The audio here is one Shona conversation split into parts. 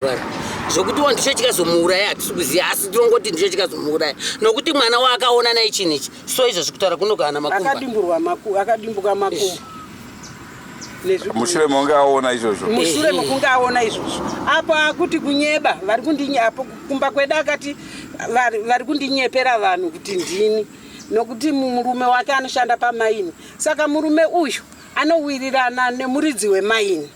Rwara. Zvokuti wo ndicho chikazomuuraya hatisi kuziva asi tinongoti ndicho chikazomuuraya nokuti mwana waakaona naye chinhu ichi so izvo zvekutaura kunogana makumbo akadimburwa maku akadimbuka makumbo mushure mekunge aona izvozvo mushure mekunge aona izvozvo apo akuti kunyeba vari kundinye apo kumba kwedu akati vari kundinyepera vanhu kuti ndini nokuti murume wake anoshanda pamaini saka murume uyu anowirirana nemuridzi wemaini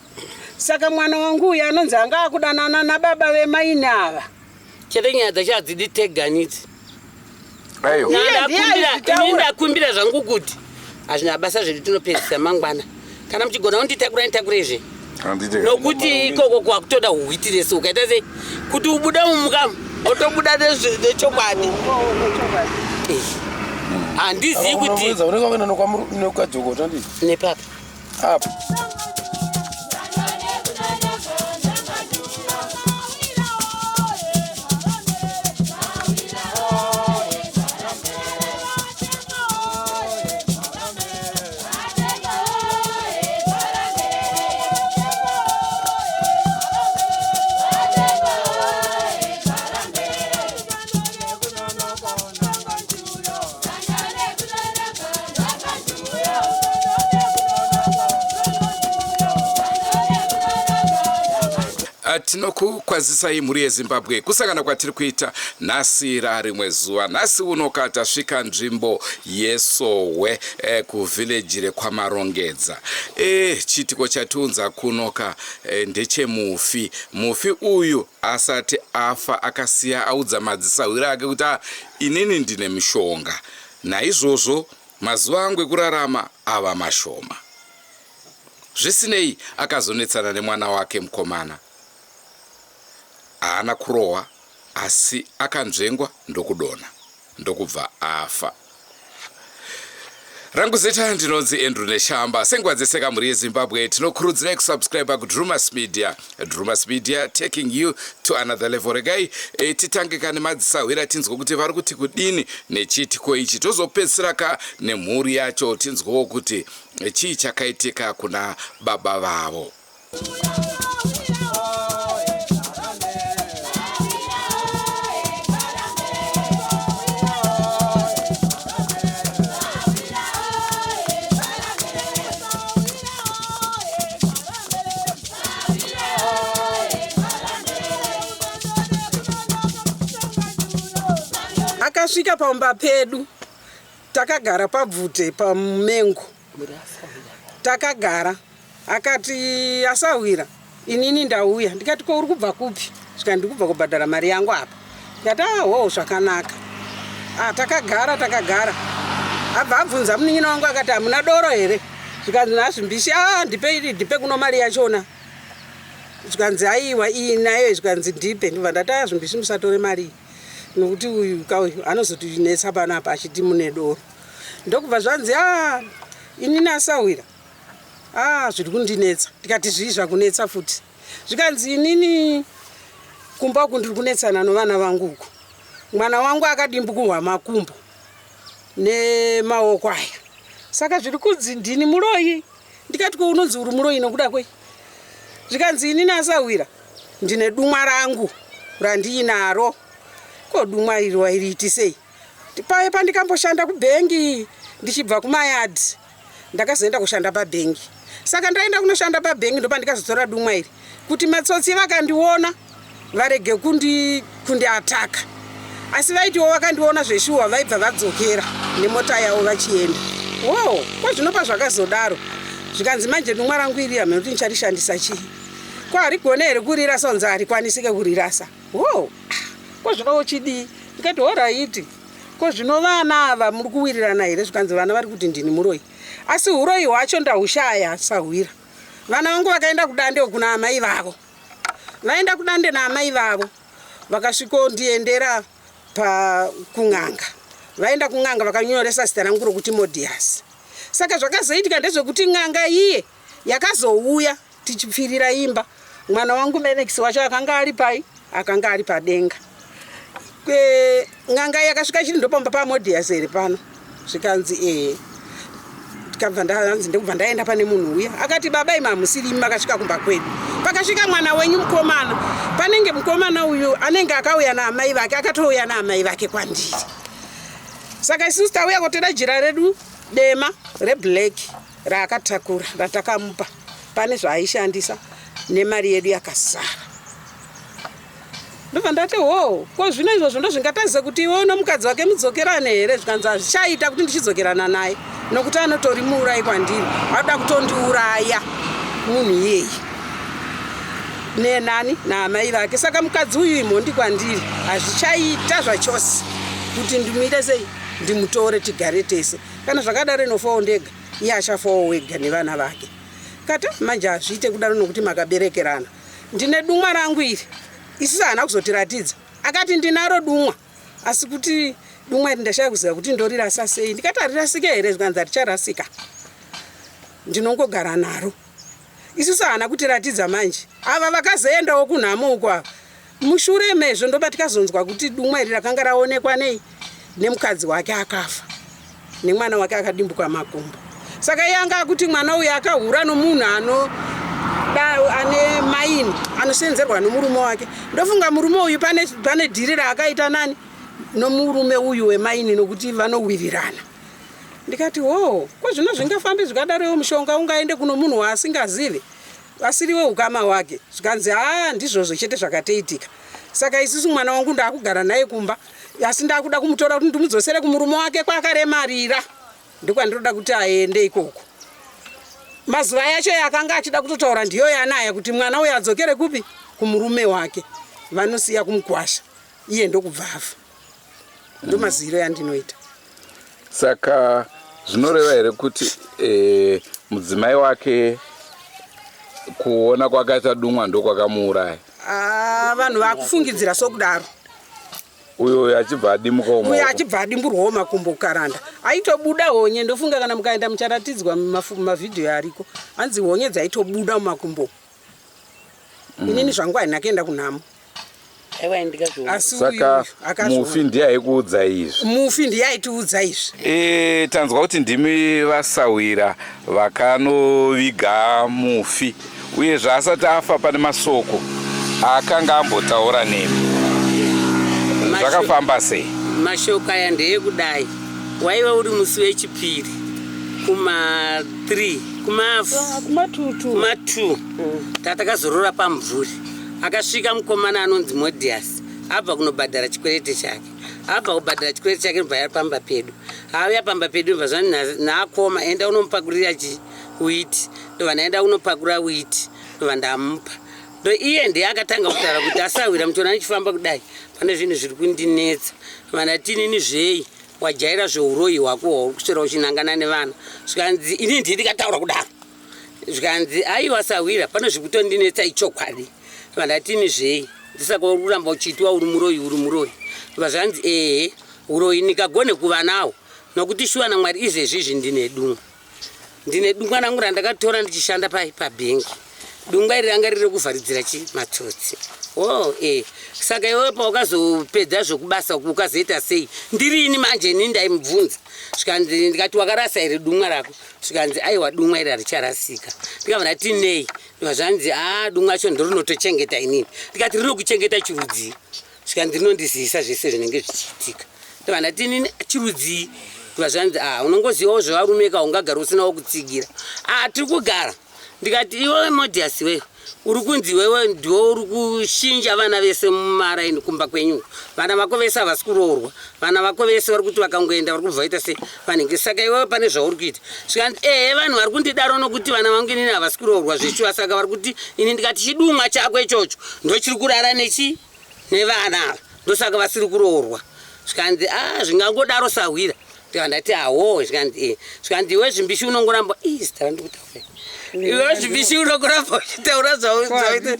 Saka mwana wangu uyu anonzi anga akudanana nababa vemaini ava. Chete nyaya dzacho hadzidi teganidzi. Ini ndakumbira zvangu kuti hazvina basa zvedu tinopedzisa mangwana. Kana muchigona kunditakura nditakurezve. Nokuti ikoko kwakutoda huitiresi ukaita sei kuti ubude mumukamu wotobuda nechokwadi. Eh. Handizivi kuti nepapa. Apa. Ah, tinokukwazisai mhuri yezimbabwe kusangana kwatiri kuita nhasi rarimwe zuva nhasi unoka tasvika nzvimbo yesohwe eh, kuvhileji rekwamarongedza eh, chiitiko chatiunza kunoka eh, ndechemufi mufi uyu asati afa akasiya audza madzisahwira ake kuti ah, inini ndine mishonga naizvozvo mazuva angu ekurarama ava mashoma. Zvisinei, akazonetsana nemwana wake mukomana. Haana kurohwa asi akanzvengwa ndokudonha ndokubva afa. Rangu zita ndinonzi Andrew Neshamba. Senguva dzese kamhuri yeZimbabwe tinokurudzirai kusubscribe kuDrumas Media. Drumas Media taking you to another level. Regai e, titange ka nemadzisahwira tinzwe kuti vari kuti kudini nechiitiko ichi. Tozopedzisira ka nemhuri yacho tinzwewo kuti eh, chii chakaitika kuna baba vavo. Akasvika pamba pedu takagara pabvute pamumengo takagara akati asahwira inini ndauya ndikati ko uri kubva kupi zvikati ndikubva kubhadhara mari yangu apa ndikati ahoo ah, zvakanaka ah, takagara takagara abva abvunza munin'ina wangu akati hamuna doro here zvikanzi nhazvimbishi a ah, ndipe iri ndipe kuno mari yachona zvikanzi aiwa iyi nayo zvikanzi ndipe ndibva ndati azvimbishi ah, musatore mari iyi nokuti uyu kauyu anozotinetsa panapa achiti mune doro ndokubva zvanzi a inini asahwira a zviri kundinetsa ndikati zvii zvakunetsa futi zvikanzi inini kumba uku ndiri kunetsana novana vangu uku mwana wangu akadimbukurwa makumbo nemaoko aya saka zviri kunzi ndini muroyi ndikati ko unonzi uri muroyi nokuda kwei zvikanzi inini asahwira ndine dumwa rangu randiinaro ko dumwa iri wairiitisei paye pandikamboshanda kubhengi ndichibva kumayadhi ndakazoenda kushanda pabhengi saka ndaenda kunoshanda pabhengi ndopandikazotora dumwa iri kuti matsotsi vakandiona varege kundi kundiataka asi vaitiwo vakandiona zveshuwa vaibva vadzokera nemota yavo vachienda wo ko zvinopa zvakazodaro zvikanzi manje dumwa rangu iri hameno kuti ndicharishandisa chii ko harigone here kurirasa unzi harikwanisike kurirasa wo ko zvino uchidii ndikati horaiti ko zvino vana ava muri kuwirirana here zvikanzi vana vari kuti ndini muroyi asi uroyi hwacho ndahushaya sahwira vana vangu vakaenda kudande kuna amai vavo vaenda kudande naamai vavo vakasvikondiendera pakun'anga vaenda kun'anga vakanyoresa zita rangu rokuti modias saka zvakazoitika ndezvekuti n'anga iye yakazouya tichipfirira imba mwana wangu menekisi wacho akanga ari pai akanga ari padenga n'anga yakasvika chiri ndopamba pamodias here pano zvikanzi ehe ndikabva ndanzi ndikubva ndaenda pane munhu uya akati baba imi hamusiri imi makasvika kumba kwedu. Pakasvika mwana wenyu mukomana, panenge mukomana uyu anenge akauya naamai vake, akatouya naamai vake kwandiri. Saka isusu tauya kotora jira redu dema reblack raakatakura ratakamupa pane zvaaishandisa nemari yedu yakasara. Ndobva ndati hoo, ko zvino izvozvo ndozvingatadzise kuti iwe nomukadzi wake mudzokerane here? Zvikanzi hazvichaita kuti ndichidzokerana naye nokuti anotori muurayi kwandiri, anoda kutondiuraya munhu iyeye nenani naamai vake. Saka mukadzi uyu imhondi kwandiri, hazvichaita zvachose kuti ndimuite sei, ndimutore tigare tese. Kana zvakadaro inofawo ndega, iye achafawo wega nevana vake. Kati manje hazviite kudaro nokuti makaberekerana. Ndine dumwa rangu iri. Isusu haana kuzotiratidza. Akati ndinaro dumwa asi kuti dumwa iri ndashaya kuziva kuti ndorirasa sei. Ndikati harirasike here zvikanzi haricharasika. Ndinongogara naro. Isusu haana kutiratidza manje. Ava vakazoendawo kunhamo uko ava. Mushure mezvo ndopatikazonzwa kuti dumwa iri rakanga raonekwa nei nemukadzi wake akafa nemwana wake akadimbuka makumbo. Saka iye anga akuti mwana uyu akahura nomunhu ano ane maini anosenzerwa nomurume wake. Ndofunga murume uyu pane, pane dhiri raakaita nani nomurume uyu wemaini nokuti vanowirirana. Ndikati hoo, ko zvino zvingafambe zvakadaro iwo mushonga ungaende kuno munhu waasingazive asiri weukama hwake? Zvikanzi haa ndizvozvo chete zvakatoitika. Saka isusu mwana wangu ndakugara naye kumba asi ndakuda kumutora kuti ndimudzosere kumurume wake kwaakaremarira ndokwandinoda kuti aende ikoko. Mazuva yacho yakanga achida kutotaura ndiyo yanaya kuti mwana uyo adzokere kupi kumurume wake vanosiya kumukwasha iye ndokubva afa. Ndomaziviro yandinoita. Saka zvinoreva here kuti e, mudzimai wake kuona kwakaita dumwa ndokwakamuuraya? Ah, vanhu vakufungidzira sokudaro. Uyo uyo achibva adimukawo uyo achibva adimburwawo makumbo kukaranda aitobuda honye. Ndofunga kana mukaenda mucharatidzwa mumavhidhiyo ariko, hanzi honye dzaitobuda mumakumbo. Inini zvangu handina kuenda kunhamo. Asi saka mufi ndiye aikuudza izvi? Mufi ndiye aitiudza izvi. E, tanzwa kuti ndimi vasawira vakanoviga mufi uye zvaasati afa pane masoko akanga ambotaura nemi, zvakafamba sei? Mashoko aya ndeyekudai, waiva uri musi wechipiri kuma 3 kuma 2 tatakazorora pamvuri. Akasvika mukomana anonzi Modias abva kunobhadhara chikwerete chake. Abva kubhadhara chikwerete chake ndobva yari pamba pedu. Auya pamba pedu ndobva zvani naakoma, enda unomupakurira chi witi. Ndobva ndaenda kunopakura witi, ndobva ndamupa. Ndo iye ndiye akatanga kutaura kuti asahwira muchiona ndichifamba kudai pane zvinhu zviri kundinetsa. Ndobva ndati inini zvei wajaira zveuroyi hwako hwauri kuswera uchinangana nevana. Zvikanzi ini ndii ndikataura kudaro. Zvikanzi aiwa sahwira pane zviri kutondinetsa ichokwadi. Ndobva ndati ini zvei ndisaka uri kuramba uchiitwa uri muroyi uri muroyi. Ndobva zvanzi ehe uroyi ndikagone kuva nawo nokuti shuwa naMwari izvezvi izvi ndine dumwa. Ndine dungwa rangu randakatora ndichishanda pai pabhengi. Dungwa iri ranga riri rekuvharidzira chi matsotsi. Oh, eh. Saka iwewe paukazopedza zvekubasa uku ukazoita sei? Ndiri ini manje ini ndaimubvunza. Zvikanzi ndikati wakarasa here dumwa rako? Zvikanzi aiwa dumwa iri haricharasika. Ndikabva ndati nei? Ndikabva zvanzi ah dumwa racho ndorinotochengeta inini. Ndikati rinokuchengeta chirudzii? Zvikanzi rinondizivisa zvese zvinenge zvichiitika. Ndobva ndati inini chirudzii? Ndobva zvanzi ah unongozivawo zvevarume ka ungagara usinawo kutsigira. Ah tiri kugara. Ndikati iwe Modias iwewe uri kunzi iwewe ndiwe uri kushinja vana vese mumaraini kumba kwenyu. Vana vako vese havasi kuroorwa. Vana vako vese vari kuti vakangoenda vari kubva vaita se vanenge. Saka iwewe pane zvauri kuita. Zvikanzi ehe vanhu vari kundidaro nokuti vana vangu inini havasi kuroorwa zveshuwa saka vari kuti ini ndikati chidumwa chako ichocho ndochiri kurara nechi nevana ava ndosaka vasiri kuroorwa. Zvikanzi ah zvingangodaro sahwira. Ndikabva ndati awo zvikanzi eh. Zvikanzi iwe zvimbishi unongoramba ii zita randikutaura. Iwe zvimbishi unongoramba uchitaura zvauita.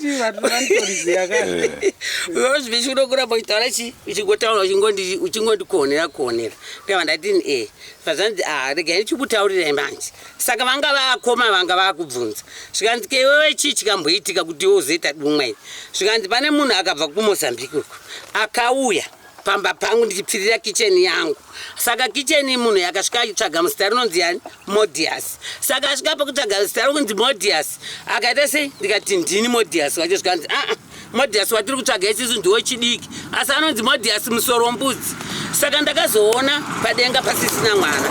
Iwe zvimbishi unongoramba uchitaura chi uchingotaura uchingondi uchingondikonera konera. Ndikabva ndati eh. Zvanzi ah regai ndichikutaurirai manje. Saka vanga vakoma vanga vakubvunza. Zvikanzi ke iwewe chii chikamboitika kuti iwe uzoita dumwa iri. Zvikanzi pane munhu akabva kuMozambique uku akauya. Pamba pangu ndichipfirira kicheni yangu. Saka kicheni munhu yakasvika achitsvaga muzita rinonzi yani Modius. Saka asvika pakutsvaga zita rokunzi Modius akaita sei? Ndikati ndini Modius wacho. Zvikanzi aa ah, Modius watiri kutsvaga isisu ndiwo chidiki, asi anonzi Modius musoro mbudzi. Saka ndakazoona padenga pasisina mwana,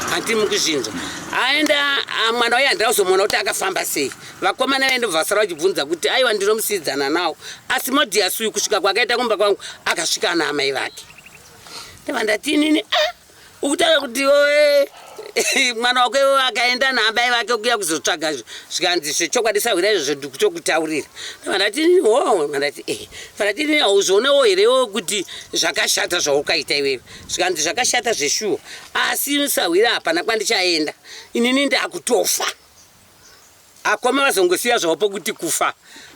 hanti mukuzvinzwa. Aenda mwana uye handira kuzomuona kuti akafamba sei. Vakomana vaye ndobva vasara vachibvunza kuti aiwa ndinomusiidzana nawo, asi Modius uyu kusvika kwakaita kumba kwangu akasvika ana amai vake. Ndobva ndati inini ah, ukutaura kuti oe mwana wako iwe akaenda naamai vake kuya kuzotsvaga zvikanzi zvechokwadi sahwira izvozvo ndikutokutaurira. Ndobva ndati ho, ndati eh, ndati inini hauzvionewo here iwewe kuti zvakashata zvaukaita iwewe? Zvikanzi zvakashata zveshuwa, asi sahwira hapana kwandichaenda inini ndakutofa. Akoma vazongosiya zvavo pokuti kufa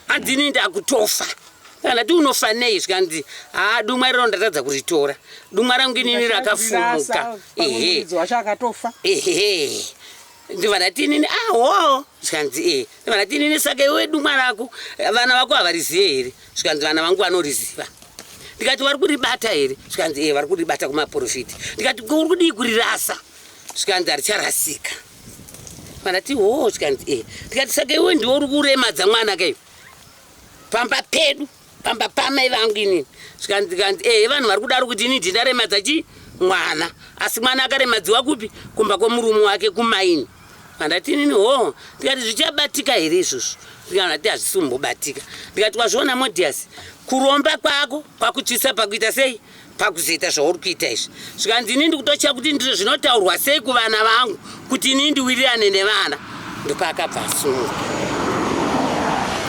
hanzi ini ndakutofa. Saka ndati unofa nei? Zvikanzi haa dumwa iroro ndatadza kuritora, dumwa rangu inini rakafumuka. Ehe ehe ndibva ndati inini aho. Ah, zvikanzi e ndibva ndati inini saka iwe dumwa rako vana vako havarizive here? Zvikanzi vana vangu vanoriziva. Ndikati vari kuribata here? Zvikanzi e vari kuribata kumaprofiti. Ndikati uri kudii kurirasa? Zvikanzi haricharasika. Ndati hoo, zvikanzi e. Ndikati saka iwe ndiwe uri kuremadza mwana kai pamba pedu, pamba pamai vangu inini. Zvikanzi kanzi ehe, vanhu vari kudaro kuti ini ndindaremadza chi mwana, asi mwana akaremadziwa kupi? Kumba kwemurume wake kumaini. Ndati inini hoo. Ndikati zvichabatika here izvozvo? Ndikati hazvisi kumbobatika. Ndikati wazviona Modius, kuromba kwako kwakutsvisa pakuita sei pakuzoita zvauri kuita izvi. Zvikanzi ini ndikutotya kuti ndizvo zvinotaurwa sei kuvana vangu kuti ini ndiwirirane nevana. Ndopaakabva asungwa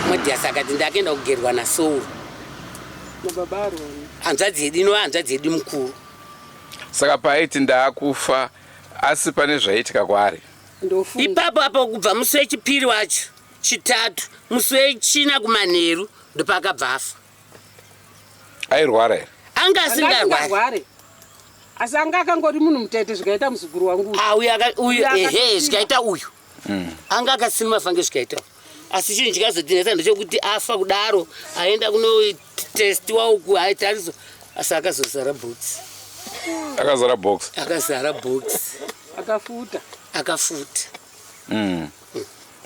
Modias akati ndakaenda kugerwa naSouro hanzvadzi yedu inova hanzvadzi yedu mukuru. Saka paaiti ndaakufa asi pane zvaiitika kwaari ipapo apo kubva musi wechipiri wacho chitatu musi wechina kumanheru ndopaakabva afa. Airwara here? Anga asingarware, asi anga akangori munhu mutete zvikaita muzukuru wangu ah, uyu. Uyu ehe zvikaita uyu anga akasinuma fange zvikaita. Asi chinhu chikazotinetsa ndechekuti afa kudaro aenda kunotestiwa uku aitariswa, asi akazozara box. Akazara box. Akazara box. Akafuta. Akafuta.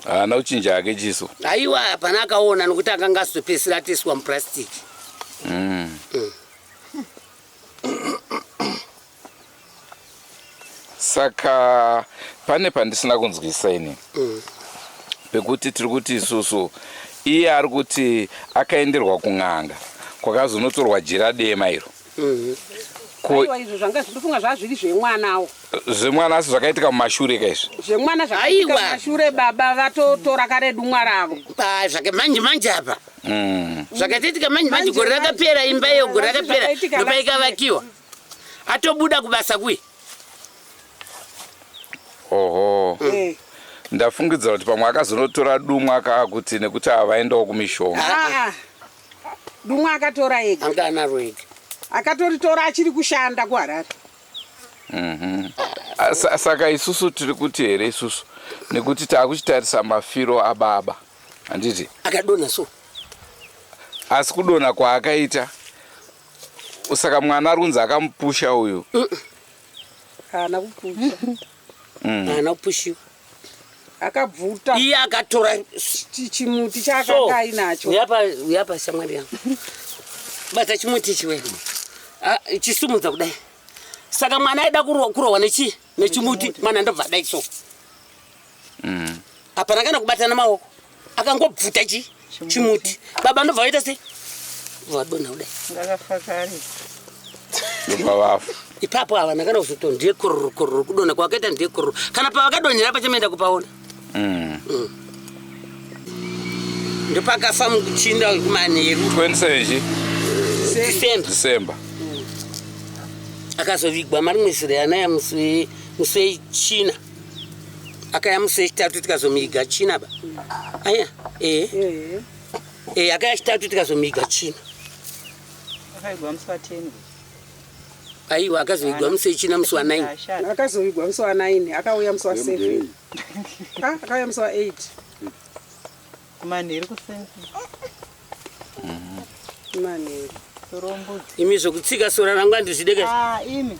Haana kuchinja hake chiso? Aiwa, hapana akaona nokuti akanga asitopedzisira ateswa mupurasitiki. Saka pane pandisina kunzwisisa ini pekuti tiri kuti isusu iye ari kuti akaenderwa kun'anga kwakazonotorwa jira dema iro. Aiwa, izvo zvanga zvindofunga zvazviri zvemwanawo. Zvemwana, asi zvakaitika mumashure ka izvi? Zvemwana zvakaitika mumashure, baba vatotora kare dumwa ravo. Zvake manje manje apa zvakatoitika manje manje gore rakapera, imba iyo gore rakapera ndopaikavakiwa atobuda kubasa kuye. Oho. Ndafungidzira kuti pamwe akazonotora dumwa kaakuti nekuti havaendawo kumishonga. Ah, dumwa akatora ega. Anga anaro ega. Akatoritora achiri kushanda kuHarare. Saka isusu tiri kuti here isusu nekuti taakuchitarisa mafiro ababa, handiti? Akadonha so. Asi kudonha kwaakaita, saka mwana ari kunzi akamupusha uyu? Haana kupusha. Haana kupushiwa. Akabvuta. Iye akatora chimuti chaakanga ainacho. Uyapa shamwari yangu, bata chimuti ichi Ah, chisumudza kudai. Saka mwana aida kurohwa nechi nechimuti, mwana ndobva adai so. Hapana kana kubatana maoko, akangobvuta chi chimuti, baba ndobva vaita sei, vadonha kudai. Ndakafa kare. Ndobva vafa. Ipapo havana kana kuzoto ndiye kororo kororo kudonha kwakaita ndiye kororo kana pavakadonhera pachamaenda kupaona. Ndopakafa muchinda kumanheru. 27 chi? December. December. Akazovigwa marimwe zuro anaya musi wechina, akaya musi wechitatu tikazomuiga china ba aya ee. E akaya chitatu tikazomuiga china. Akaigwa musi wa10. Aiwa, akazoigwa musi wechina, musi wa9. Akazovigwa musi wa9, akauya musi wa7, ah, akauya musi wa8. Kumanheru kusenzi. Manheru. Imi zvokutsika sora rangu handizvide Ah, imi.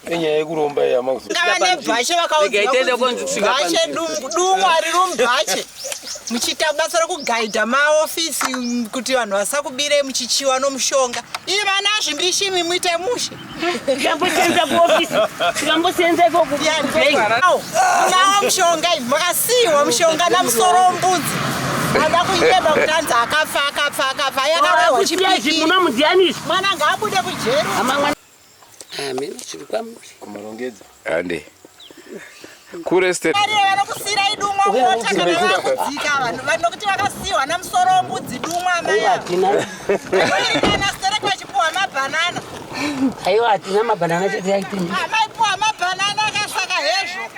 Inyaya yekuromba iya makuzo. Ngava nebhache vakaudzwa dumwa riri mubhache muchiita basa rekugaidha maofisi kuti vanhu vasakubirei muchichiwa nomushonga. Ii vana zvimbishi imi muite mushe. Tikambosenza kuofisi tikambosenza ikoko. Munawo mushonga imi makasiiwa mushonga namusoro wembudzi. Ada kunyeba kuti anzi akafa akafa akafa yakarohwa chipikiri. Muno mudiani izvi. Mwana ngaabude kujeri. Amen zviri kwamuri. Kumarongedza. Hande. Kure Varire vanokusiirai dumwa mota kana vakudzika vanhu nokuti vakasiiwa namusoro wembudzi dumwa amai ava. Hatina. Kana stereki vachipuwa mabhanana. Aiwa hatina mabhanana chete yaitini. Amaipuwa mabhanana akasaka hezvo.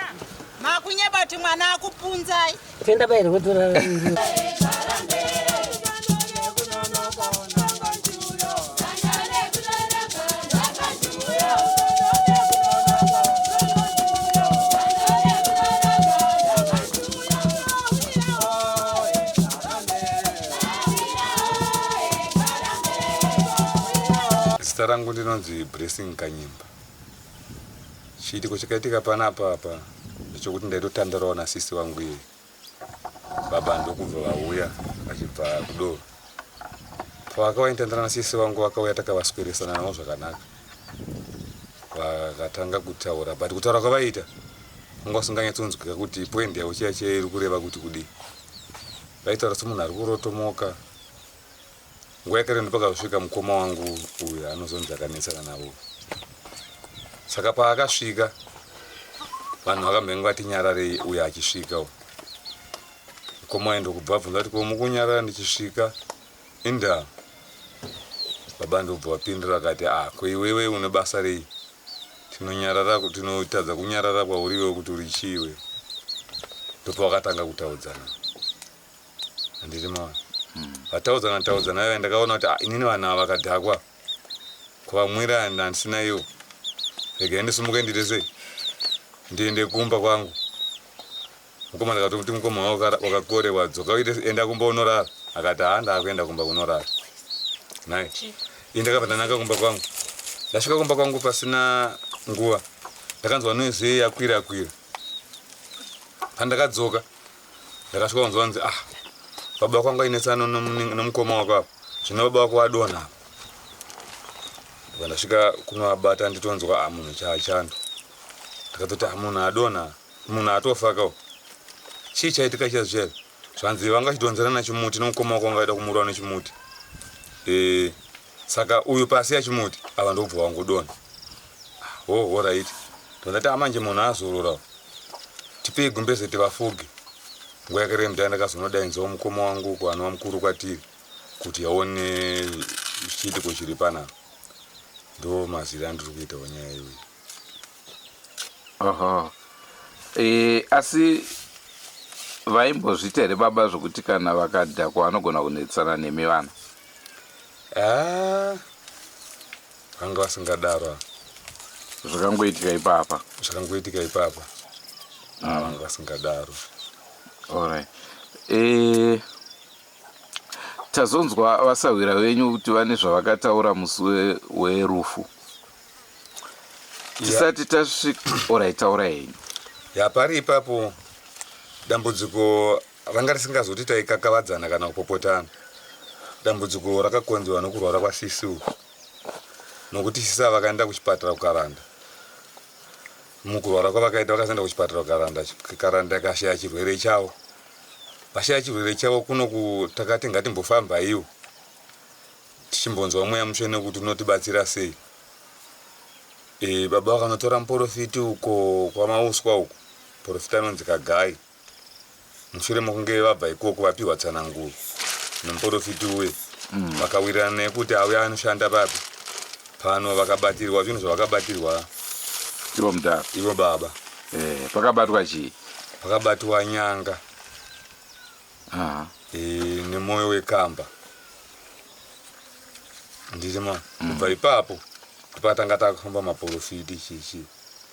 Makunyeba kuti mwana akupunzai. Tenda bairi kutora. Zita rangu ndinonzi Blessing Kanyimba. Chiitiko chakaitika panapa apa ndechokuti ndaitotandarawo nasisi vangu iye. Baba ndokubva vauya vachibva kudoro. Pavakauya nditandara nasisi vangu vakauya takavasweresana navo zvakanaka. Vakatanga kutaura but kutaura kwavaiita kwanga kusinganyatsonzwika kuti point yavo chiya chiya iri kureva kuti kudii. Vaitaura semunhu ari kurotomoka. Nguva yakare ndopakazosvika mukoma wangu uyu anozonzi akanetsana navo. Saka paakasvika vanhu vakambenge vati nyararei uyu achisvika uyu. Mukoma uyu ndokubva abvunza kuti ko mukunyarara ndichisvika indaa? Baba ndobva vapindura vakati ah ko iwewe une basa rei? Tinonyarara tinotadza kunyarara kwauri iwewe kuti uri chii iwewe? Ndopavakatanga kutaudzana. Handiti maona. Vataudzana taudzana vaya ndakaona kuti ah, inini vanhu ava vakadhakwa. Kuvamwira handisina iwo. Regai ndisimuke ndiite sei? Ndiende kumba kwangu. Mukoma ndakatomuti mukoma wakakorewa dzoka uite enda kumba unorara. Akati haa ndakuenda kumba kunorara. Nhai. Ini ndakabva ndananga kumba kwangu. Ndasvika kumba kwangu pasina nguva. Ndakanzwa noise yakwira kwira. Pandakadzoka ndakasvika kunzwa kunzi ah baba vako anga ainetsana nomukoma wako apa zvino baba vako vadonha apa ndobva ndasvika kunovabata nditonzwa ah munhu chaachando ndakatoti ah munhu adonha munhu atofa ka chii chaitika chiya zviya zvanzi vanga vachidhonzerana chimuti nomukoma wako wanga aida kumurova nechimuti e, saka uyu pasi yachimuti ava ndobva wangodonha ah, ho horaiti ndobva ndati amanje ah, munhu azorora Tipei gumbeze tivafuge. Nguva yakareba ndakazonodainzawo mukoma wangu uko anova mukuru kwatiri kuti aone chiitiko chiri panapa. Ndo mazire andiri kuitawo nyaya iyoyi. Oho. E, asi vaimbozviita here baba zvokuti kana vakadhakwa vanogona kunetsana nemi vana? Ah, Vanga vasingadaro ava. Zvakangoitika ipapa. Zvakangoitika ipapa. Ah, vanga vasingadaro. Alright. Eh tazonzwa vasahwira venyu kuti vane zvavakataura musi werufu. Tisati tasvika, alright, taura henyu. Ya pari ipapo dambudziko ranga risingazoti taikakavadzana kana kupopotana. Dambudziko rakakonzerwa nokurwara kwasisi uku. Nokuti sisi ava vakaenda kuchipatara kuKaranda. Mukurwara kwavakaita vakazoenda kuchipatara kuKaranda, Karanda ikashaya chirwere chavo. Vashaya chirwere chavo kuno takati ngatimbofambaiwo tichimbonzwa mweya mutsvene kuti unotibatsira sei. E, baba vakanotora muporofiti uko kwamauswa uko, muporofiti anonzi Kagai. Mushure mokunge vabva ikoko vapiwa tsananguro nomuporofiti uye mm. vakawirirana naye kuti auya anoshanda papi pano vakabatirwa zvinhu zvavakabatirwa ivo mudhara ivo baba eh, pakabatwa chii pakabatwa nyanga e, nemwoyo wekamba ndirimo mm. kubva ipapo ndopatanga takufamba maporofiti chichii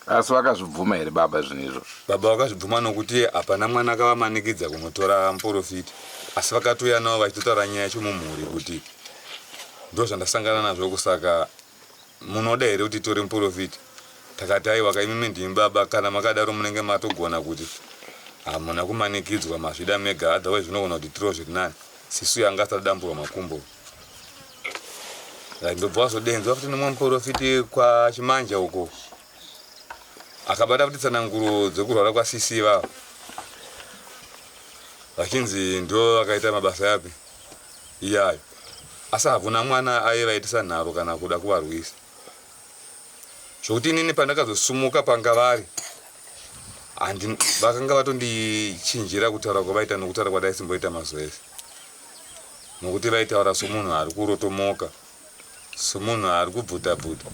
Asi vakazvibvuma here baba zvinhu izvozvo? Baba vakazvibvuma nokuti hapana mwana akavamanikidza kunotora muporofita asi vakatouya navo vachitotaura nyaya yacho mumhuri kuti Ndozvandasangana nazvo kusaka munoda here kuti titore muporofita? Takati aiwa ka imimi ndimi baba kana makadaro munenge matogona kuti hamuna kumanikidzwa mazvida mega otherwise zvinogona kuti tiro zviri nani. Sisu yanga asati adamburwa makumbo. Like ndobva wazodenzwa futi nemumwe muporofiti kwaChimanja uko akabata futi tsananguro dzekurwara kwasisi ivavo vachinzi ndo vakaita mabasa yapi iyayo asi hakuna mwana aivaitisa nharo kana kuda kuvarwisa zvokuti inini pandakazosumuka panga vari vakanga vatondichinjira kutaura kwavaita nokutaura kwadaisimboita mazuva ese nokuti vaitaura somunhu ari kurotomoka somunhu ari kubvuta bvuta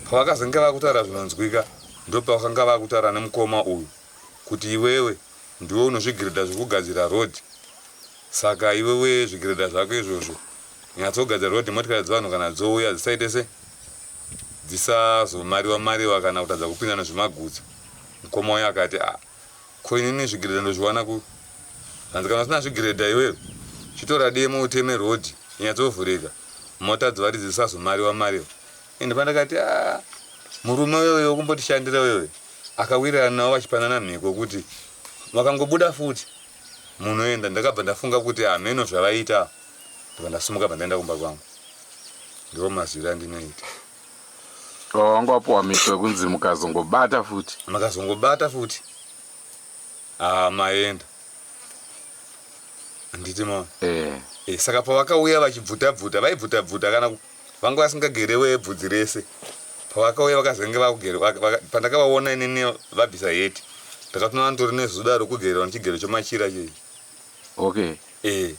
pavakazenge vakutaura zvinonzwika ndopavakanga vakutaura nemukoma uyu kuti iwewe ndiwe unozvigiredha zvekugadzira road saka iwewe zvigiredha zvako izvozvo nyatsogadzira road motikari dzevanhu kana dzouya dzisaite se dzisazomariwa mariwa kana kutadza kupinda nezvimagutsa mukoma uyo akati ah, ko inini zvigiredha ndozviwana ku hanzi kana usina zvigiredha iwewe chitora demo uteme road inyatsovhurika mota dzevari dzisazomariwa mariwa ende pandakati ah, murume uyoyo kumbotishandira uyoyo akawirirana navo vachipanana mhiko kuti vakangobuda futi munoenda ndakabva ndafunga kuti hameno zvavaita ndobva ndasimuka bva ndaenda kumba kwangu ndiwo mazwiro andinoita wanga wapuwa mhiko yekunzi mukazongobata futi makazongobata futi ah maenda handiti ma eh. Eh, saka pavakauya vachibvuta bvuta vaibvuta bvuta kana vanga vasingagerewe bvudzi rese pavakauya vakazenge vakugere pandakavaona inini vabvisa heti ndakatoona nditori nezuda rokugerwa nechigero chemachira chii okay eh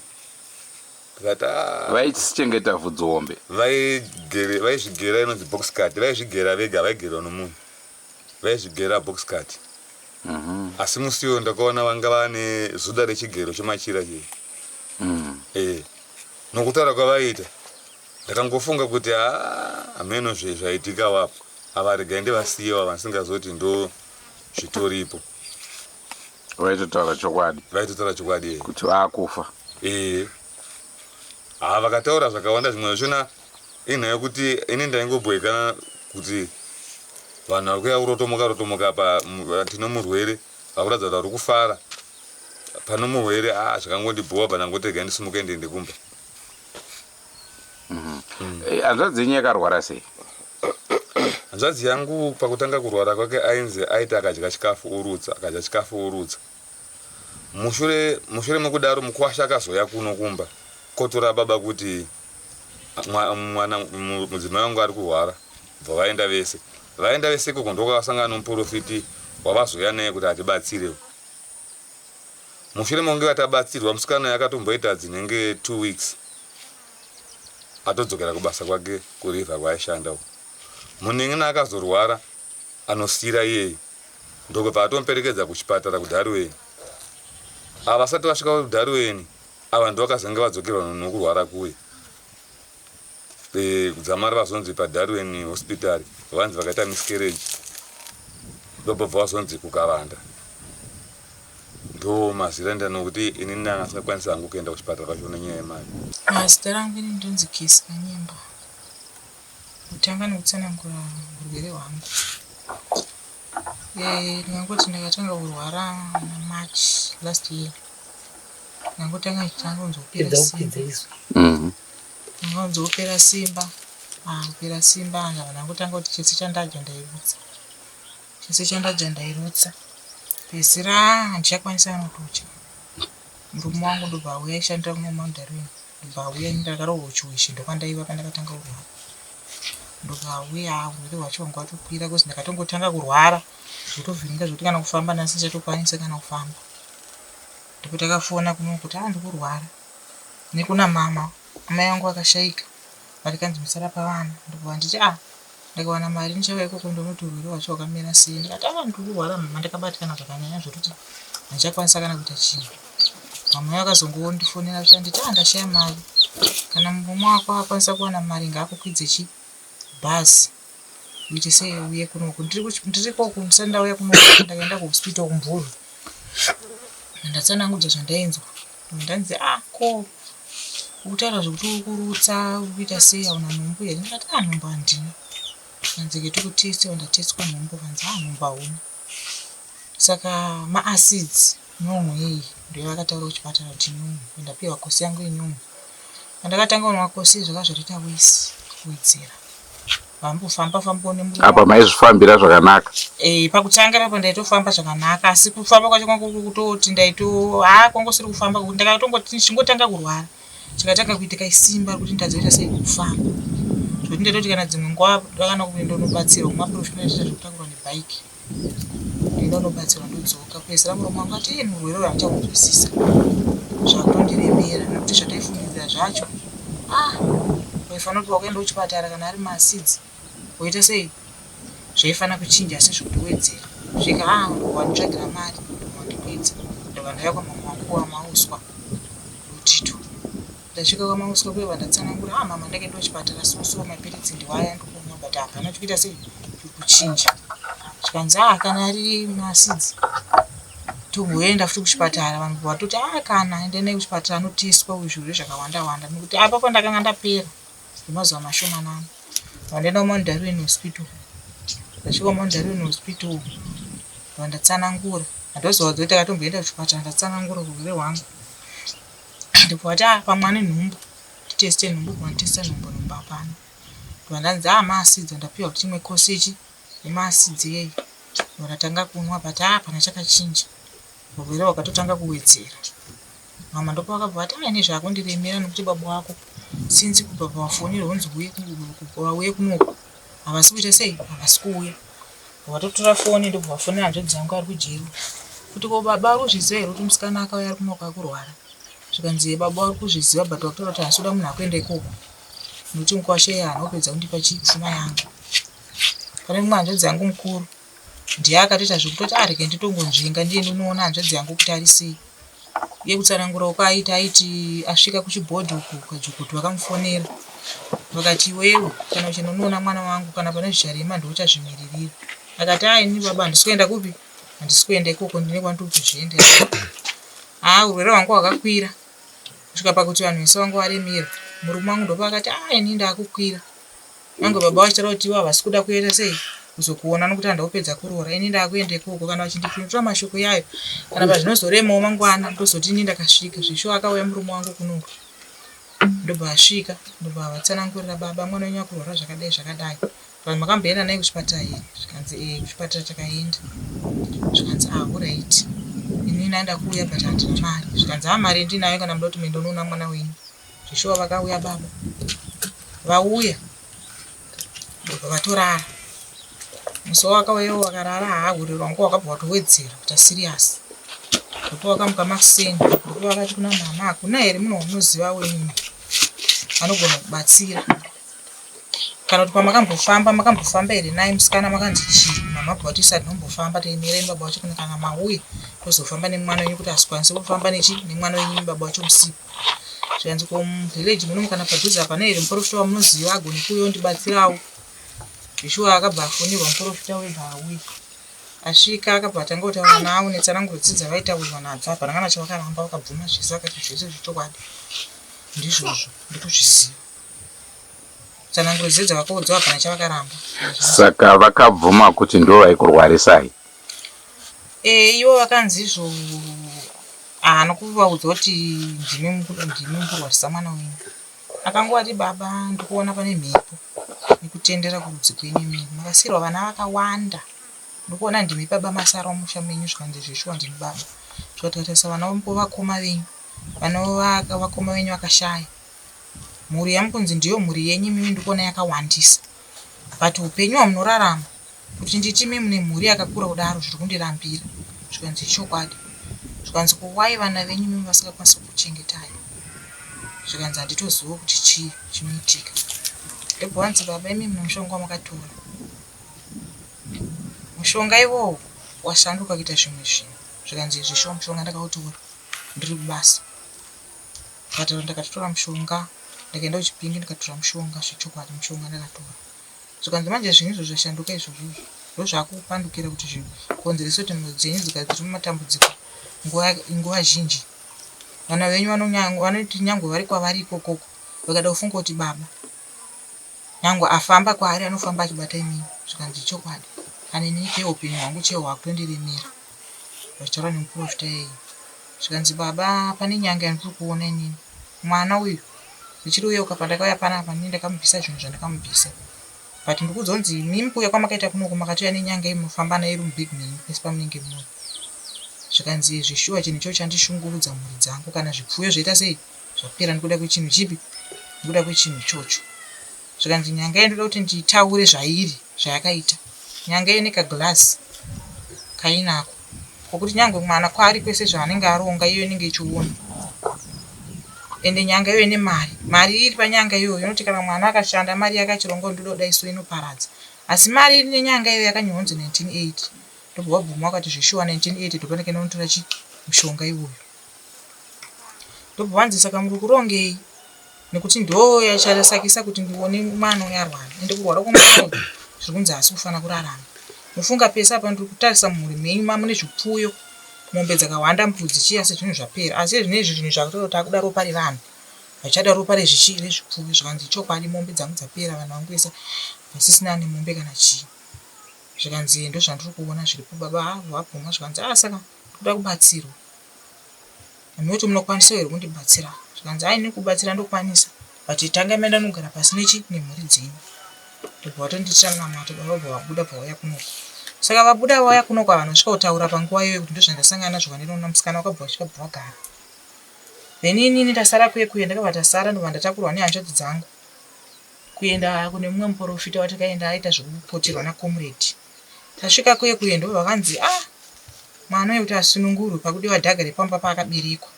ndikati ah. Vaisichengeta vhudzi hombe. Vaigere vaizvigera inonzi box cut vaizvigera vega vaigerwa nomunhu vaizvigera box cut mm -hmm. asi musi uyo ndakaona vanga vane zuda rechigero chemachira chii eh nokutaura kwavaiita ndakangofunga kuti haa hameno zvaitika wapo ava regai ndivasiye ava ndisingazoti ndo zvitoripo Vaitotaura chokwadi. Vaitotaura chokwadi eh. Kuti vakufa. Eh. Ah vakataura zvakawanda zvimwe zvachona inhau yekuti ini ndaingobhoikana kuti vanhu vari kuya kurotomoka rotomoka apa tine murwere vakuratidza kuti vari kufara pano murwere ah zvakangondibhowa bva ndangoti regai ndisimuke ndiende kumba. Eh, hanzvadzi yenyu yakarwara sei? Hanzvadzi yangu pakutanga kurwara kwake ainzi aiti akadya chikafu orutsa, akadya chikafu orutsa. Mushure mushure mekudaro mukwasha akazouya kuno kumba kotora baba kuti mwana mudzimai wangu ari kurwara bva vaenda vese. Vaenda vese ikoko ndokwakasangana nomuporofiti wavazouya naye kuti atibatsire. Mushure mekunge vatabatsirwa musikana uyu akatomboita dzinenge two weeks atodzokera kubasa kwake kuriver kwaaishanda uko. Munin'ina akazorwara anosiira iyeye ndokubva atomuperekedza kuchipatara kuDarwen. Ava vasati vasvika kuDarwen ava ndovakazenge vadzokerwa nokurwara kuye. E, kudzamara vazonzi paDarwen Hospital vanzi vakaita miscarriage ndobva vazonzi kukavanda. Ndo mazira enda nokuti ini ndanga ndisingakwanisi hangu kuenda kuchipatara kwacho nenyaya yemari. Zita rangu ini ndonzi Kesi Kanyemba. Kutanga nekutsanangura urwere hwangu. Eh, ndingangoti ndakatanga kurwara muna March last year. Ndangotanga ndichitanga kunzwa kupera simba. Ndanga kupera simba. Ah, kupera simba ndabva ndangotanga kuti chese chandadya ndairutsa. Chese chandadya ndairutsa. Pedzisira handichakwanisa kana kutodya. Murume wangu ndobva auya aishandira kuno kuMount Darwin. Ndobva auya ini ndakarohwa chiweshe ndokwandaiva pandakatanga kurwara. Ndobva auya urwere hwacho hwanga hwatokwira cause ndakatongotanga kurwara zvotovhiringa zvekuti kana kufamba nhasi ndichatokwanisa kana kufamba. Ndipo takafona kuno kuti ah ndikurwara. Nekuna mama, amai vangu vakashaika varikanzi musarapa vana. Ndobva vanditi ah ndikawana mari ndichauya ikoko ndonoti urwere hwacho hwakamira sei. Ndikati ah ndirikurwara mama ndakabatikana zvakanyanya zvekuti handichakwanisa kana kuita chinhu. Mama vakazongondifonera vachanditi ah ndashaya mari kana murume wako akwanisa kuwana mari ngaakukwidze chi bhazi uite sei uye kunoku ndiri koku ndisati ndauya kunoku ndakaenda kuhospital kumvurwi ndatsanangudza zvandainzwa ndanzi ah ko Ukutaura zvekuti uri kurutsa uri kuita sei hauna nhumbu here? Ndikati ah nhumbu handina. Zvikanzi rega tikuteste ndatestwa nhumbu zvikanzi ah nhumbu hauna. Saka maacids nyon'o iyi ndoyavakataura kuchipatara kuti nyon'o ndapiwa kosi yangu yenyon'o. Pandakatanga kunwa kosi zvaka zvatoita wesi kuwedzera. Vambofamba famba nemurume. Apa maizvifambira zvakanaka? Eh, pakutanga ipapo ndaitofamba zvakanaka asi kufamba kwacho kwangu kutoti ndaito haa kwanga kusiri kufamba ndakatongoti ndichingotanga kurwara. Chakatanga kuitika isimba rekuti nditadze kuita sei kufamba. Zvekuti ndaitoti kana dzimwe nguva ndakana kuenda unobatsirwa kumaprofita ndaitoita zvekutakurwa nebhaiki. Ndoenda unobatsirwa ndodzoka. Kupedzisira murume wangu ati iye murwere uyu handichakunzwisisa. Zvakutondiremera nekuti zvataifungidzira zvacho ah waifanira kuti wakaenda kuchipatara kana ari maacids woita sei zvaifana kuchinja asi zvekutowedzera svika ah wanditsvagira mari wandikwidza ndobva ndauya kwamama wangu kwamauswa Rutito. Ndasvika kwaMauswa kuye vandatsanangura ah mama ndakaenda kuchipatara so so mapiritsi ndiwaya ndikumwa but hapana chikuita sei chiri kuchinja. Zvikanzi ah kana ari maacids tomboenda futi kuchipatara vanhu vatoti ah kana enda naye kuchipatara anotestwa uyu zvirwere zvakawanda wanda nekuti apa pandakanga ndapera nemazuva mashomanana. Vandaenda kuMount Darwin Hospital. Ndasvika kuMount Darwin Hospital vandatsanangura handozovaudza kuti takatomboenda kuchipatara ndatsanangura urwere hwangu. Ndobva vati ah pamwe ane nhumbu titeste nhumbu bva vatesta nhumbu nhumbu hapana. Ndobva ndanzi ah maacids ndapiwa kuti imwe course yechi yemaacids iyeyi. Ndobva ndatanga kunwa but ah hapana chakachinja. Urwere hwakatotanga kuwedzera. Mama ndopavakabva vati ah ini zvakundiremera nekuti baba vako since kubva pavafonera hunzi vauye kunoku havasi kuita sei havasi kuuya. Vatotora foni ndobva vafonera hanzvadzi yangu ari kujeri kuti ko baba vari kuzviziva here kuti musikana akauya ari kunoku akurwara zvikanzi baba vari kuzviziva but vakutaura kuti handisi kuda munhu akuenda ikoko nekuti mukwasha iye haana kupedza kundipa chii pfuma yangu. Pane mumwe hanzvadzi yangu mukuru ndiye akatoita zvekutoti ah rega nditongonzvenga ndiye ndinoona hanzvadzi yangu kuti ari sei. Iye kutsanangura uko aiti aiti asvika kuchibhodhi uku kajukutu vakamufonera vakati iwewe kana uchinonoona mwana wangu kana pane zvicharema ndouchazvimiririra. Akati ah ini baba handisi kuenda kupi handisi kuenda ikoko ndine kwandiri kutozviendera. Haa urwere hwangu hwakakwira kusvika pakuti vanhu vese vanga varemerwa. Murume wangu ndopaakati ah ini ndakukwira. Nyangwe baba vachitaura kuti ivo havasi kuda kuenda sei kuzokuona nokuti handakupedza kuroora ini ndakuenda ikoko kana vachindipindura mashoko iyayo kana pazvinozoremawo mangwana ndozoti ini ndakasvika zveshuwa akauya murume wangu kunoku ndobva asvika ndobva vatsanangurira baba mwana wenyu akurwara zvakadai zvakadai vanhu makamboenda naye kuchipatara here zvikanzi ee kuchipatara takaenda zvikanzi ah horaiti inini andakuuya but handina mari zvikanzi ah mari ndinayo kana muda kuti muende unoona mwana wenyu Zveshuwa vakauya baba. Vauya. Ndobva vatorara. Musi wavakauya vakarara haa urwere hwangu hwakabva hwatowedzera kuita serious. Ndipo vakamuka makuseni ndipo vakati kuna mama hakuna here munhu wamunoziva wenyu anogona kubatsira. Kana kuti pamakambofamba makambofamba here naye musikana makanzi chii mama bva vati isati nombofamba taimirai baba vacho kana mauya tozofamba nemwana wenyu kuti asikwanise kufamba nechi nemwana wenyu baba vacho musipo. Zvikanzi ko muvillage muno kana padhuze hapana here muporofita wamunoziva agone kuuya ondibatsirawo. Zveshuwa akabva afonirwa muporofita wega auya. Asvika akabva atanga kutaura navo netsananguro dzi dzavaitaurirwa nadzo hapana kana chavakaramba vakabvuma zvese vakati zvese zvechokwadi ndizvozvo ndikuzviziva. Tsananguro dze dzavakaudzwa hapana chavakaramba. Saka vakabvuma kuti ndivo vaikurwarisai? Eh, ivo vakanzi izvo haana kuvaudza kuti ndimi ndimi mukurwarisa mwana wenyu. Akangovati baba ndikuona pane mhepo nekutendera kurudzi kwenyu imimi. Makasiirwa vana vakawanda. Ndikuona ndimi baba masara mumusha menyu zvikanzi zveshuwa ndini baba. Zvikati tikatarisa vana vakoma venyu vana vakoma venyu vakashaya. Mhuri yamukunzi ndiyo mhuri yenyu imimi ndikuona yakawandisa but hupenyu hwamunorarama kuti nditi imi mune mhuri yakakura kudaro zviri kundirambira zvikanzi ichokwadi zvikanzi ko why vana venyu imimi vasingakwanisi kukuchengetai zvikanzi handitozivo kuti chii chinoitika ndobva wanzi baba imi mune mushonga wamakatora mushonga iwowo washanduka kuita zvimwe zvinhu zvikanzi izvi shuwa mushonga ndakautora ndiri kubasa Ndikataura ndakatotora mushonga ndakaenda kuchipinge ndikatora mushonga zvechokwadi mushonga ndakatora. Zvikanzi manje zvinhu izvo zvashanduka izvozvo ndozvakupandukira kuti zvikonzerese kuti mhuri dzenyu dzigare dziri mumatambudziko nguva, nguva zhinji. Vana venyu vanoti nyangwe vari kwavari ikokoko vakada kufunga kuti baba nyangwe afamba kwaari anofamba achibata imimi. Zvikanzi chokwadi kana inini chaiwo upenyu hwangu chaiwo hwakutondiremera. Vachitaura nemuprofita iyeye. Zvikanzi baba pane nyanga yandiri kuona inini. Mwana uyu ndichiri kuyeuka pandakauya panapa ndini ndakamubvisa zvinhu zvandakamubvisa. But ndikuudzwa kunzi imimi kuuya kwamakaita kunoku makatouya nenyanga iyi munofamba nayo iri mubig menyu pese pamunenge muri. Zvikanzi zveshuwa chinhu ichocho chandishungurudza mhuri dzangu kana zvipfuyo zvaita sei zvapera nekuda kwechinhu chipi nekuda kwechinhu ichocho. Zvikanzi nyanga iyi ndoda kuti nditaure zvairi zvayakaita. Nyanga iyi ine kaglass kainako kokuti nyangwe mwana kwaari kwese zvaanenge aronga iyo inenge ichiona ende nyanga iyoyo ine mari mari iri panyanga iyoyo inoti kana mwana akashanda mari yake achironga ndoda kudai so inoparadza asi mari iri nenyanga iyoyo yakanyorwa kunzi 1980 ndobva wabvuma wakati zveshuwa 1980 ndopanenge ndinotora chi mushonga iwoyo Ndobva vanzi saka muri kurongei nekuti ndo yachasakisa kuti ndione mwana uyu arwara ende kurwara kwemwana uyu zviri kunzi haasi kufanira kurarama. Mufunga pese apa ndiri kutarisa mumhuri menyu mamune zvipfuyo mombe dzakawanda mbudzi chii asi zvinhu zvapera asi zvinezvi zvinhu zvakutoti takuda ropa revanhu vachada ropa rezvichii rezvipfuyo zvikanzi chokwadi mombe dzangu dzapera vanhu vangu vese vasisina nemombe kana chii zvikanzi ndozvandiri kuona zviripo baba vabvuma zvikanzi ah saka ndoda kubatsirwa Ndinoti munokwanisa here kundibatsira? Zvikanzi hai ini kubatsira ndokwanisa but tangai maenda nogara pasi nechi nemhuri dzenyu. Ndobva vatondiitira munamato baba vabva vabuda bva vauya kunoku. Saka vabuda vauya kunoku havana kusvika kutaura panguva iyoyo kuti ndozvandasangana nazvo kwandinoona musikana wakabva vasvika bva vagara. Then inini ndasara kuye kuye ndakabva tasara ndobva ndatakurwa nehanzvadzi dzangu kuenda kune mumwe muporofita watakaenda aita zvekupoterwa nacomrade. Tasvika kuye kuye ndobva vakanzi ah Mwana uyu kuti asunungurwe pakudiwa dhaga repamba paakaberekwa.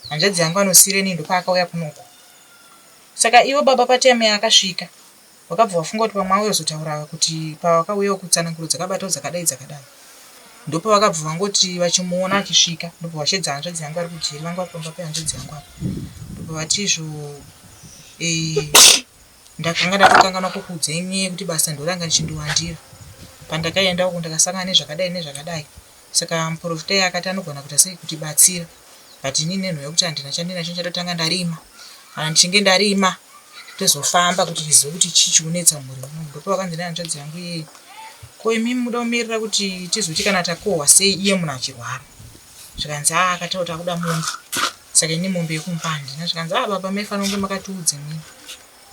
Hanzvadzi yangu anosiireni ndopaakauya kunoku. Saka ivo baba patime yaakasvika vakabva vafunga kuti pamwe auya kuzotaura kuti pavakauyawo kutsananguro dzakabatawo dzakadai dzakadai. Ndopavakabva vangoti vachimuona achisvika ndobva vashedza hanzvadzi yangu ari kujeri vanga vari pamba pehanzvadzi yangu apa. Ndobva vati izvo eh, Ndakanga ndatokanganwa kukuudzai nyaya yekuti basa ndoranga richindiwandira. Pandakaenda uko ndakasangana nezvakadai nezvakadai. Saka muporofita iye akati anogona kuita sei kutibatsira. But inini nenhau yekuti handina chandinacho ndichatotanga ndarima. Kana ndichinge ndarima tozofamba kuti tizive kuti chii chikunetsa mumhuri muno. Ndopakanzi nehanzvadzi yangu iyeye ko imimi muda kumirira kuti tizoti kana takohwa sei iye munhu achirwara. Zvikanzi haa akataura kuti akuda mombe. Saka ini mombe yekumupa handina. Zvikanzi haa baba maifanira kunge makatiudza imimi.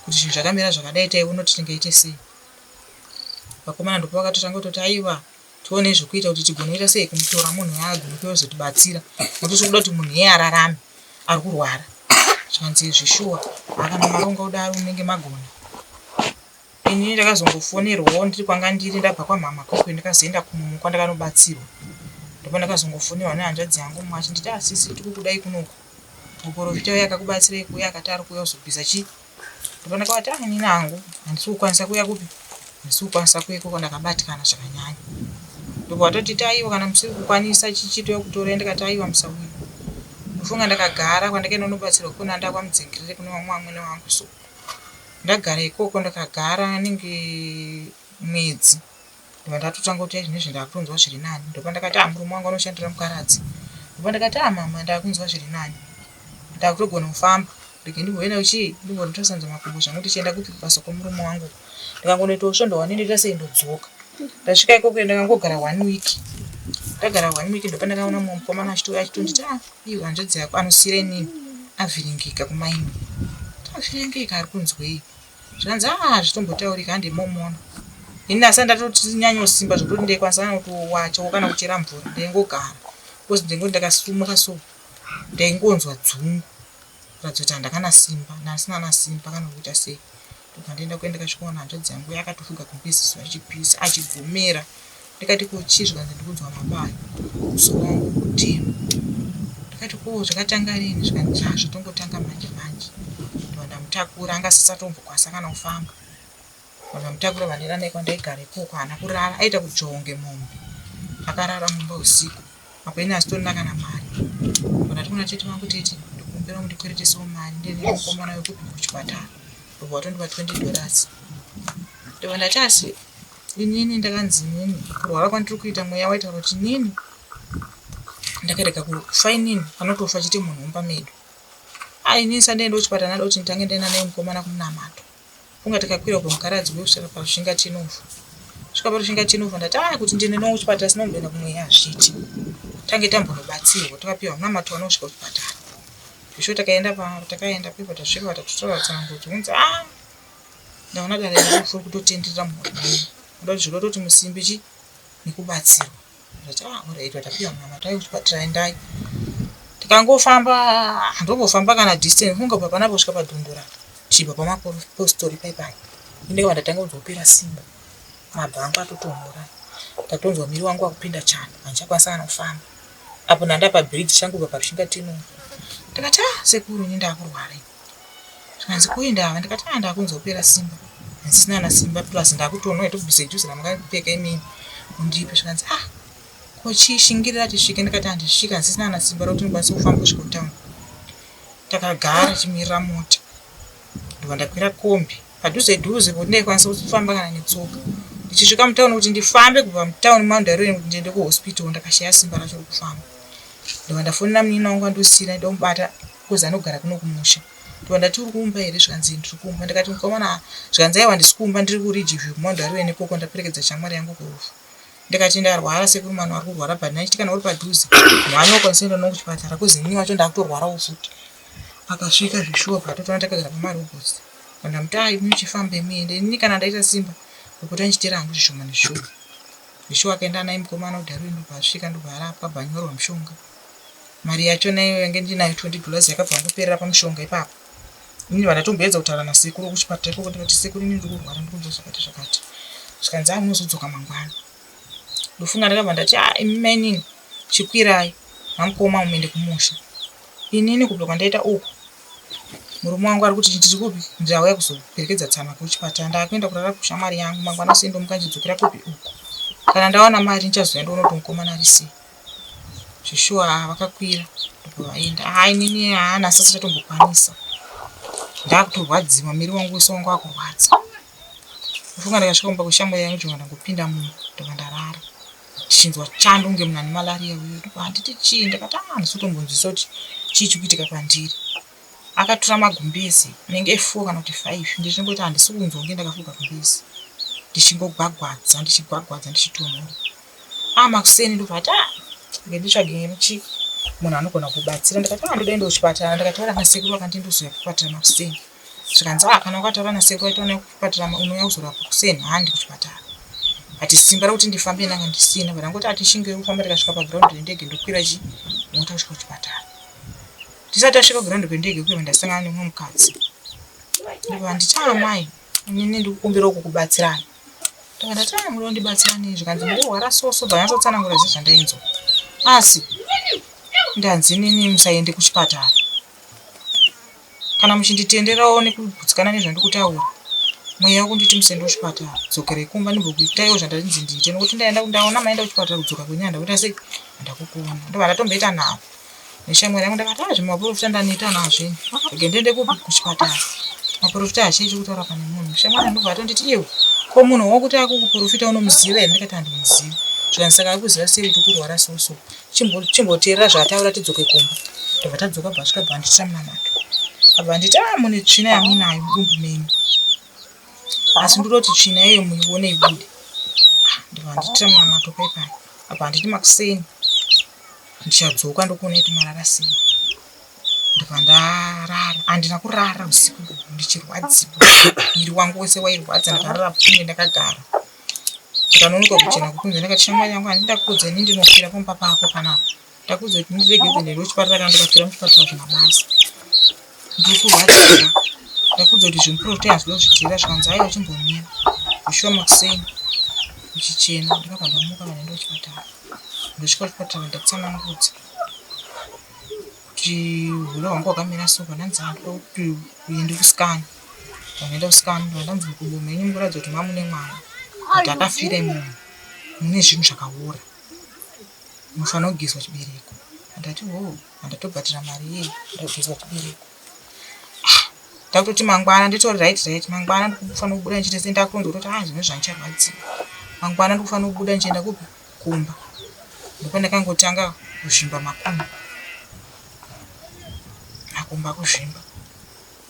kuti zvinhu zvakamira zvakadai taiona kuti tingaite sei. Vakomana ndopavakatotanga kutoti aiwa tione zvekuita kuti tigone kuita sei kumutora munhu uya agone kuuya kuzotibatsira nokuti tiri kuda kuti munhu iye ararame ari kurwara. Zvikanzi zveshuwa akana maronga kudaro munenge magona. Inini ndakazongofonerwawo ndiri kwanga ndiri ndabva kwamhamha kwekwe ndakazoenda kumumwe kwandakanobatsirwa. Ndopandakazongofonerwa nehanzvadzi yangu mumwe achinditi ah sisi tiri kukudai kunoku. Muporofita uya akakubatsirai kuuya akati ari kuuya kuzobvisa chii ndopandakavati ah inini hangu handisi kukwanisa kuuya kupi handisi kukwanisa kuuya ikoko ndakabatikana zvakanyanya ndobva vatoti taiwa kana musiri kukwanisa chichitouya kutorai ndikati aiwa musauya ndofunga ndakagara kwandakaenda kunobatsirwa kuna ndakwamudzingirire kune vamwe vamwene vangu so ndagara ikoko ndakagara anenge mwedzi Ndobva ndatotanga kuti zvinezvi ndakutonzwa zviri nani. Ndopandakati ah murume wangu anoshandira mukaradzi. Ndopandakati ah mama ndakunzwa zviri nani. Ndakutogona kufamba. Rege ndimboenda kuchii ndimbonotasanza makumbo zvangu ndichienda kupi kubasa kwemurume wangu. Ndikangonoitawo svondo one ndoita sei ndodzoka. Ndasvika ikoko ndakangogara one week. Ndagara one week ndopandakaona mumwe mukomana achitouya achitonditi ah iwe hanzvadzi yako anosiira inini avhiringika kumaini. Avhiringika ari kunzwei? Zvikanzi haa hazvitombotaurika hande momona. Ini asi ndatonyanya simba zvekuti ndaikwanisa kana kutowachawo kana kuchera mvura ndaingogara because ndaingoti ndakasumuka so ndaingonzwa dzungu kuratidza kuti handakana simba ndasina na simba kana kuita sei. Ndobva ndaenda kuya ndakasvikoona hanzvadzi yangu yakatofuga gumbezi zuva richipisa achigomera. Ndikati ko chii zvikanzi ndikunzwa mabayo musoro wangu kutema. Ndikati ko zvakatanga rini zvikanzi ah zvatongotanga manje manje. Ndobva ndamutakura anga asisatombokwanisa kana kufamba. Ndobva ndamutakura vandaenda naye kwandaigara ikoko haana kurara aita kujonge mombe. Akarara mumba usiku apo ini asitorina kana mari. Ndobva ndati kuna tete vangu tete ndikumbira mundikweretesewo mari ndiende nemukomana wekupi kuchipatara. Ndobva vatondipa 20 dollars. Ndobva ndati asi Inini ndakanzi inini kurwara kwandiri kuita mweya waitaura kuti inini Ndakarega kufa inini panotofa chete munhu mumba medu. Ah inini sandienda kuchipatara ndada kuti nditange ndaenda naye mukomana kumunamato. Kunga takakwira kubva mukaradzi uye kusvika parushinga Tinova. Svika parushinga Tinova ndati ah kuti ndiende nawo kuchipatara sina kumboenda kumweya hazviiti. Tange tambonobatsirwa takapiwa munamato wanosvika kuchipatara. Zvisho takaenda pa takaenda pepa tasvika vatatotaura tsanangudzo kunzi ah ndaona dare rerufu kutotenderera mumhuri menyu. Ndoda kuti zvinoda kuti musimbe chi nekubatsirwa. Ndati ah alright vatapiwa munamato ayo kuchipatara endai. Tikangofamba ndombofamba kana distance kunga kubva panapo kusvika padhundura tichibva pamapostori paipai. Ndikabva ndatanga kunzwa kupera simba. Mabva angu atotonhora. Ndatonzwa miri wangu wakupinda chando handichakwanisa kana kufamba. Apo ndanda pabridge changobva parushinga tino. Ndikati ah sekuru ini ndakurwara ini. Zvikanzi ko indava ndikati ah ndakunzwa kupera simba. Handisina kana simba plus ndakutonwa tobvisa juice ramakapfeka imimi mundipe zvikanzi ah ko chii shingirira tisvike ndikati handisvika handisina kana simba rekuti ndikwanise kufamba kusvika kutown. Takagara tichimirira mota ndobva ndakwira kombi padhuze dhuze kuti ndaikwanisa kufamba kana netsoka. Ndichisvika mutown kuti ndifambe kubva mutown maundarweni kuti ndiende kuhospital ndakashaya simba racho rekufamba. Ndobva ndafonera munin'ina wangu andosiyira ndomubata because anogara kuno kumusha. Ndobva ndati uri kumba here zvikanzi ndiri kumba ndikati mukomana zvikanzi aiwa handisi kumba ndiri kuRidge View kuMount Darwin ikoko ndaperekedza shamwari yangu kurufu. Ndikati ndarwara sekuru mwana ari kurwara but ndaiti kana uri padhuze mhanya ukwanise kuenda kuchipatara kuzi ini wacho ndakutorwarawo futi. Akasvika zveshuwa patotoona takagara pamarobots. Ndamuti ah imi muchifamba muende ini kana ndaita simba ndopota ndichitera hangu zvishoma nezvishoma. Zveshuwa akaenda naye mukomana kuDarwin ndobva asvika ndobva arapwa abva anyorerwa mushonga. Mari yachona iyoyo yange ndinayo 20 dollars yakabva yangoperera pamushonga ipapo. Ini ndibva ndatomboedza kutaura nasekuru kuchipatara ikoko ndikati sekuru ini ndiri kurwara ndiri kunzwa zvakati zvakati. Zvikanzi ah munozodzoka mangwana. Ndofunga ndakabva ndati ah imi mainini chikwirai namukoma muende kumusha. Inini kubva kwandaita uku murume wangu ari kuti ndiri kupi ndauya kuzoperekedza tsano kuchipatara ndakuenda kurara kushamwari yangu mangwana sei ndomuka ndichidzokera kupi uku. Kana ndawana mari ndichazouya ndoona kuti mukomana ari sei. Zveshuwa vakakwira ndobva vaenda. Haa inini haa nhasi asichatombokwanisa. Ndakutorwadziwa miri wangu wese wanga wakurwadza. Ndofunga ndakasvika kumba kweshamwari yangu ndobva ndangopinda mumba ndobva ndarara. Ndichinzwa chando kunge munhu ane malaria uye ndobva anditi chii ndakati ah handisi kutombonzwisisa kuti chii chikuitika kwandiri. Akatora magumbeze anenge 4 kana kuti 5 ndichingoti handisi kunzwa kunge ndakafuga gumbeze. Ndichingogwagwadza ndichigwagwadza ndichitonhora. Ah makuseni ndobva ati ah rege nditsvage chi munhu anogona kubatsira ndikati ah ndoda enda kuchipatara ndakataura nasekuru vakandi ndozouya kuchipatara makuseni zvikanzi ah kana ukataura nasekuru aita unouya kuchipatara unouya kuzorapwa kuseni handi kuchipatara but simba rekuti ndifambe ndanga ndisina but angoti atishingei kufamba tikasvika paground rendege ndokwira chi mota kusvika kuchipatara tisati tasvika kuground kwendege kuya ndasangana nemumwe mukadzi ndobva nditi ah mai inini ndikukumbira kukubatsirani Ndakati ndati ah munoda kundibatsira nei zvikanzi mukurwara so so bvanyatsotsanangura zvese zvandainzwa. Asi ndanzi inini musaende kuchipatara. Kana muchinditenderawo nekugutsikana nezvandikutaura mweya wekunditi musaende kuchipatara dzokerai kumba ndimbokuitaiwo zvandainzi ndiite nekuti ndaenda ndaona maenda kuchipatara kudzoka kwenyu handakuita sei handakukuona ndobva ndatomboita nharo neshamwari yangu ndakati ah zvimaporofita ndaneta nazvo ini rege ndiende kupi kuchipatara maporofita hachiiti kutaura pane munhu shamwari ndobva atonditi iwe ko munhu wokuti akukuporofita unomuziva here ndikati handimuzivi zvikanzi saka akuziva sei kuti kurwara so so chimboteerera zvaataura tidzoke kumba ndobva tadzoka bva asvika bva anditira munamato abva anditi ah mune tsvina yamunayo mudumbu menyu asi ndoda kuti tsvina iyoyo muione ibude ah, ndobva anditira munamato paipai apa handiti makuseni ndichadzoka ndokuona kuti marara sei ndobva ndarara handina kurara usiku ndichirwadziwa miri wangu wese wairwadza ndakarara kunge ndakagara ndikanonoka kuchena kukunze ndakati shamwari yangu handindakuudza ini ndinofira pamba pako panapa ndakuudza kuti ndiregedze ndende kuchipatara kana ndikafira muchipatara zvina basa ndiri kurwadziwa ndakuudza kuti zvemuprofita hazvida kuzviteera zvikanzi aiwa chimbomira zvishuwa makuseni kuchichena ndakabva ndamuka vanenda kuchipatara Ndosvika kuchipatara ndatsanangudza kuti hwiro hwangu hwakamira so pandanzi ndoda kuti uende kuscan ndakaenda kuscan ndanzi mukumbo menyu mukuratidza kuti mamune mwana but akafira imomo mune zvinhu zvakaora munofanira kugezwa chibereko ndati hoo ndatobhadhara mari yei ndagezwa chibereko ah, ndakutoti mangwana nditori right right mangwana ndikufanira kubuda ndichiita sendakunzwa kutoti ah zvinhu zvandicharwadziwa mangwana ndikufanira kubuda ndichienda kupi kumba ndopandakangotanga Kuzvimba makumbo. Makumbo akuzvimba.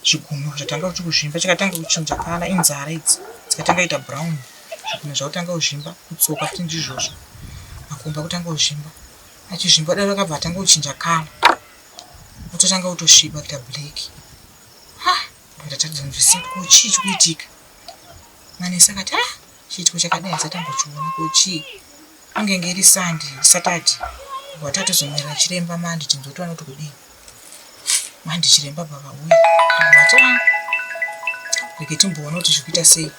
Zvigunwe zvatanga kuti kuzvimba chikatanga kuchinja kala inzara idzi dzikatanga ita brown. Zvigunwe zvakutanga kuzvimba kutsoka futi ndizvozvo. Makumbo akutanga kuzvimba. Achizvimba daro akabva atanga kuchinja kala. Ototanga kutosviba kuita black. Ha! Ndatadza kunzwisisa kuti ko chii chikuitika. Manesi akati ah chiitiko chakadai handisati ambochiona ko chii. Angenge iri Sunday, Saturday. Kubva tatozomirira chiremba mandi tinzwe kuti vanoti kudii. Mandi chiremba bva vauya. Vati ah rege timboona kuti zviri kuita sei.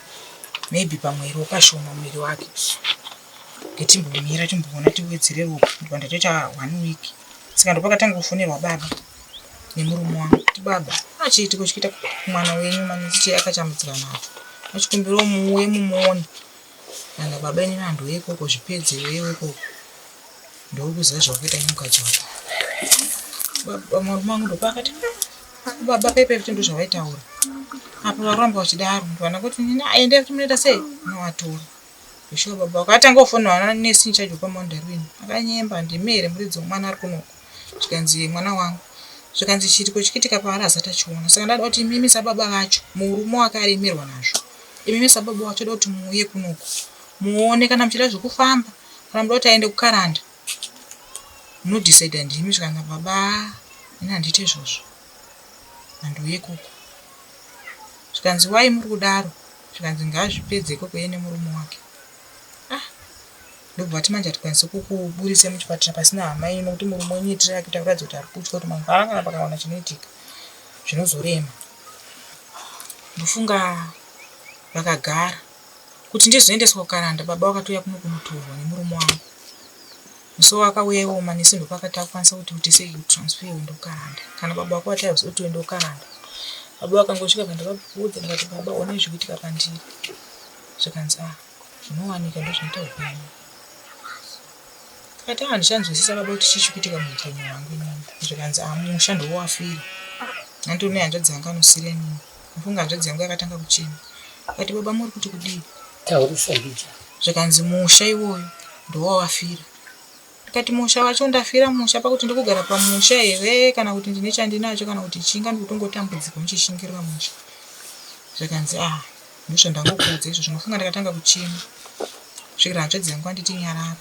Maybe pamwe ropa shoma muviri wake. Rege timbomira timboona tiwedzere ropa. Ndobva ndatoita one week. Saka ndopakatanga kufonerwa baba nemurume wangu kuti baba achiitiko chikuita kumwana wenyu manesi chii akachambudzika nacho. Achikumbirawo muuye mumuone. Kana baba inini handiuye ikoko zvipedze iwewe ikoko. Ndokuziva zvawakaita nemukadzi wako. Baba murume wangu ndopaakati ah, baba pepe kuti ndozvavaitaura. Apa varamba vachidaro ndivana kuti nini aende kuti munoita sei? Unovatora. Shuwa baba wakatanga kufonera vana nesi in charge wepaMount Akanyemba ndimi here muridzi wemwana ari kunoko. Zvikanzi mwana wangu. Zvikanzi chiitiko chikitika paari hazati achiona. Saka ndada kuti imimi sababa vacho murume wake aremerwa nazvo. Imimi sababa wacho toda kuti muuye kunoku muone kana muchida zvekufamba kana muda kuti aende kukaranda munodecida ndimi zvikanzi baba ini handiite izvozvo handiuye ikoko zvikanzi wai muri kudaro zvikanzi ngaazvipedze ikoko iye nemurume wake ah ndobva vati manje hatikwanisi kukuburitsa muchipatara pasina hama yenyu nokuti murume wenyu itira yake takuratidza kuti ari kutya kuti mangwana kana pakawana chinoitika zvinozorema ndofunga vakagara kuti ndizoendeswa kukaranda baba vakatouya kuno kunotorwa nemurume wangu musi wakauya iwo manesi ndopakati akukwanisa kuti utise transfer uende kukaranda kana baba vako vati aiuza kuti uende kukaranda baba vakangosvika pandavaudza ndikati baba onei zvikuitika pandiri zvikanzi ah zvinowanika ndozvinoita upenyu Ndikati ah handichanzwisisa baba kuti chii chikuitika muupenyu hwangu inini. Zvikanzi ah musha ndowawafira. Hanti une hanzvadzi yangu anosira inini. Ndofunga hanzvadzi yangu yakatanga kuchema. Ndikati baba muri kuti kudii? Taurisa mbija. Zvikanzi musha iwoyo ndowawafira. Ndikati musha wacho ndafira musha pakuti ndikugara pamusha here kana kuti ndine chandinacho kana kuti chinga ndikutongotambudzika ndichishingirira musha. Zvikanzi ah ndozvandangokuudza izvozvo ndofunga ndakatanga kuchema. Svikira hanzvadzi yangu anditi nyarara.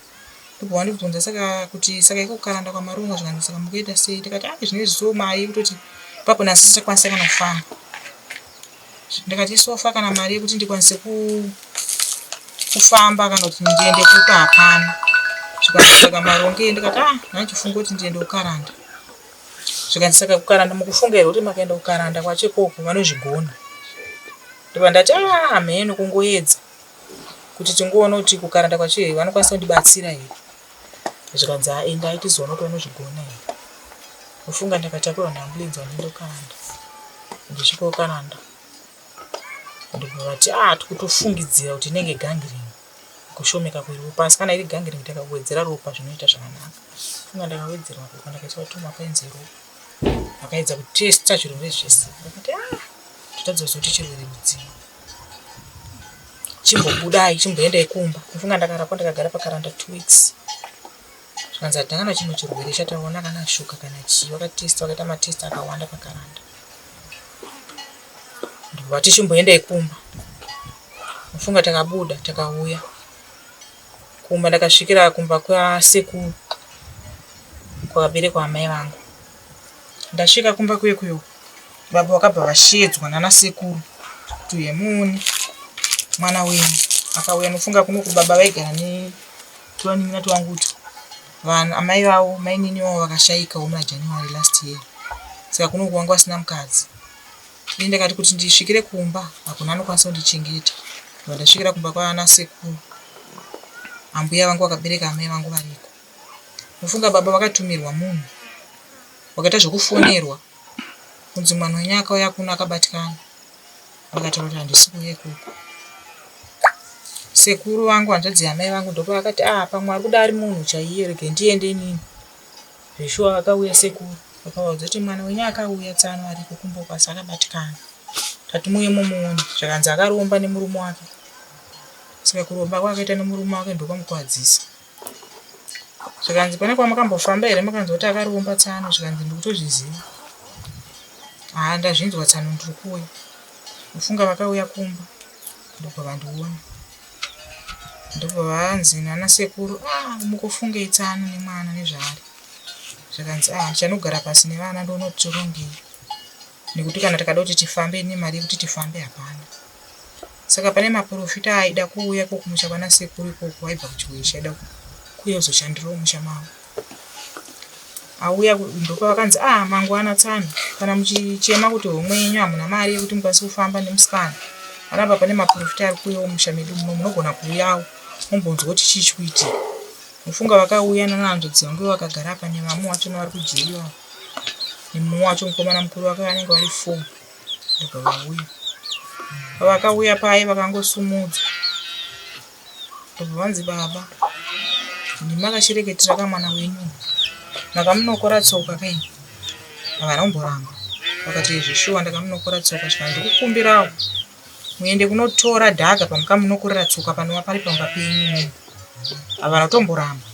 Ndobva wandibvunza saka kuti saka iko kukaranda kwamaronga zvikanzi saka mukuita sei ndikati ah zvinezvi so mari yekutoti ipapo ndasisakwanisa kana kufamba ndikati isofa kana mari yekuti ndikwanise kufamba kana kuti ndiende kupa hapana zvikanzi saka marongei ndikati ah ndandichifunga kuti ndiende kukaranda zvikanzi saka kukaranda mukufunga here kuti makaenda kukaranda kwacho ikoko vanozvigona ndobva ndati ah hameno kungoedza kuti tingoona kuti kukaranda kwacho here vanokwanisa kundibatsira here zvikanzi haa endai tizoona kuti vanozvigona here ndofunga ndakatakurwa neambulenzi vandienda kukaranda ndisvika kukaranda ndobva vati ah tikutofungidzira kuti inenge gangrene kushomeka kweropa asi kana iri gangrene takawedzera ropa zvinoita zvakanaka funga ndakawedzerwa ropa ndakaiswa tumapainzi eropa vakaedza kutesta zvirwere zvese vakati ah totadza kuziva kuti chirwere rudzii chimbobudai chimboendai kumba ndofunga ndakarapwa ndakagara pakaranda two weeks zvikanzi hatina kana chimwe chirwere chataona kana shuka kana chii vakatesta vakaita matest akawanda pakaranda ndobva tichimboendai kumba ndofunga takabuda takauya kumba ndakasvikira kumba kwasekuru kwakaberekwa amai vangu ndasvika kumba kuye kuyo Baba vakabva vasheedzwa nana sekuru kuti uye muone mwana wenyu akauya nofunga kuno kubaba vaigara netuvanin'ina twangu utwu vanhu amai vavo mainini vavo vakashaikawo muna January last year saka kuno wanga vasina mukadzi ini ndakati kuti ndisvikire kumba hakuna anokwanisa kundichengeta ndobva ndasvikira kumba kwana sekuru ambuya vangu vakabereka amai vangu variko nofunga baba vakatumirwa munhu vakaita zvekufonerwa kunzi mwana wenyu akauya kuno akabatikana vakataura kuti handisi kuuya ikoko sekuru vangu hanzvadzi yamai vangu ndopavakati ah pamwe ari kuda ari munhu chaiye rege ndiende inini zveshuwa vakauya sekuru vakavaudza kuti mwana wenyu akauya tsano ariko kumba uko asi akabatikana tati muuye mumuone zvakanzi akaromba nemurume wake saka kuromba kwaakaita nemurume wake ndokwamukuvadzisa. Zvikanzi pane kwamakambofamba here makanzwa kuti akaromba tsano? Zvikanzi ndikutozviziva. Haa ndazvinzwa tsano ndiri kuuya. Ndofunga vakauya kumba ndobva vandiona. Ndobva vanzi nana sekuru ah mukufungei tsano nemwana nezvaari. Zvikanzi ah ndichanogara pasi nevana ndoona kuti torongei. Nekuti kana tikada kuti tifambe nemari yekuti tifambe hapana. Saka pane maporofita aida kuuya ikoko kumusha kwana sekuru ikoko aibva kuChiweshe aida kuuya kuzoshandirawo musha mavo. Auya ndopavakanzi ah mangwana tsano kana muchichema kuti homwe yenyu hamuna mari yekuti mukwanise kufamba nemusikana panapa pane maporofita ari kuuyawo musha medu muno munogona kuuyawo mumbonzwa kuti chii chikuitika. Mufunga vakauya nana hanzvadzi vangu vakagara apa nevamwe wacho vari kujeri vavo nemumwe wacho mukomana mukuru vakauya vanenge vari four. Ndobva vauya. Pavakauya paye vakangosumudzwa. Ndobva vanzi baba ndimi makashereketera kamwana wenyu. Makamunokora tsoka kai. Havana kumboramba. Vakati zveshuwa ndakamunokora tsoka zvikanzi ndikukumbirawo muende kunotora dhaka pamukamunokorera tsoka panova pari pamba penyu. Havana kutomboramba.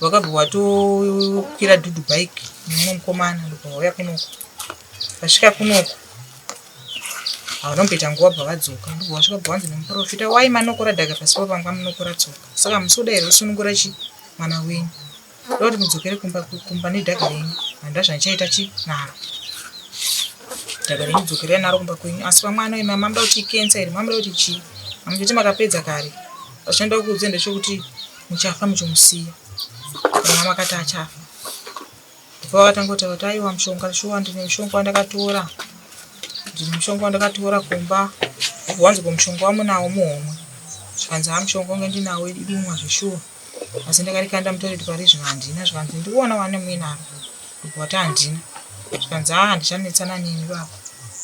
Vakabva vatokwira dhudhu bike nemumwe mukomana ndobva vauya kunoku. Vasvika kunoku havana kumboita nguva bva vadzoka ndobva vasvika bva vanzi nemuprofita wai manokora dhaka pasi pavanga munokora tsoka saka hamusi kuda here kusunungura chi mwana wenyu ndoda kuti mudzokere kumba kumba nedhaka renyu handina zvandichaita chi naro dhaka renyu dzokerai naro kumba kwenyu asi pamwana uyu mamuda kuti ikensa here mamuda kuti chii mamuchiti makapedza kare vachinoda kukuudzai ndechekuti muchafa muchimusiya mwana makati achafa ndipo vakatanga kutaura kuti aiwa mushonga shuwa ndine mushonga wandakatora ndine mushonga wandakatora kumba wanzi ko mushonga wamunawo muhomwe zvikanzi ha mushonga wange ndinawo idumwa zveshuwa asi ndakarikanda mutoilet pari zvino handina zvikanzi ndikuona wane muinaro ndobva wati handina zvikanzi haa handichanetsana nemi baba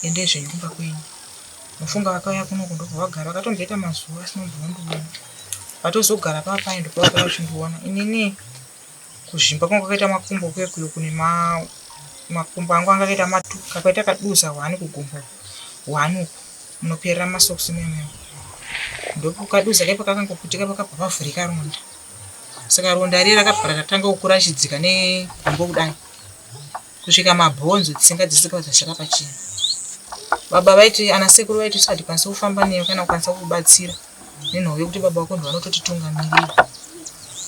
endei zvenyu kumba kwenyu Mufunga vakauya kuno ndobva vagara vakatomboita mazuva vasina kumbondiona. Vatozogara pava paye ndobva vakauya vachindiona. Inini kuzvimba kwangu kwakaita makumbo kuye kuyo kune makumbo angu anga akaita matu kakaita kaduza hwani kugumbo hwani uku munoperera masokisi muya ndokaduza kai pakakangoputika pakabva pavhurika ronda saka ronda riye rakabva rakatanga kukura richidzika negumbo kudai kusvika mabhonzo tsinga dzisika dzasara pachena. Baba vaiti ana sekuru vaiti isu hatikwanisi kufamba newe kana kukwanisa kukubatsira nenhau yekuti baba vako ndovanototitungamirira.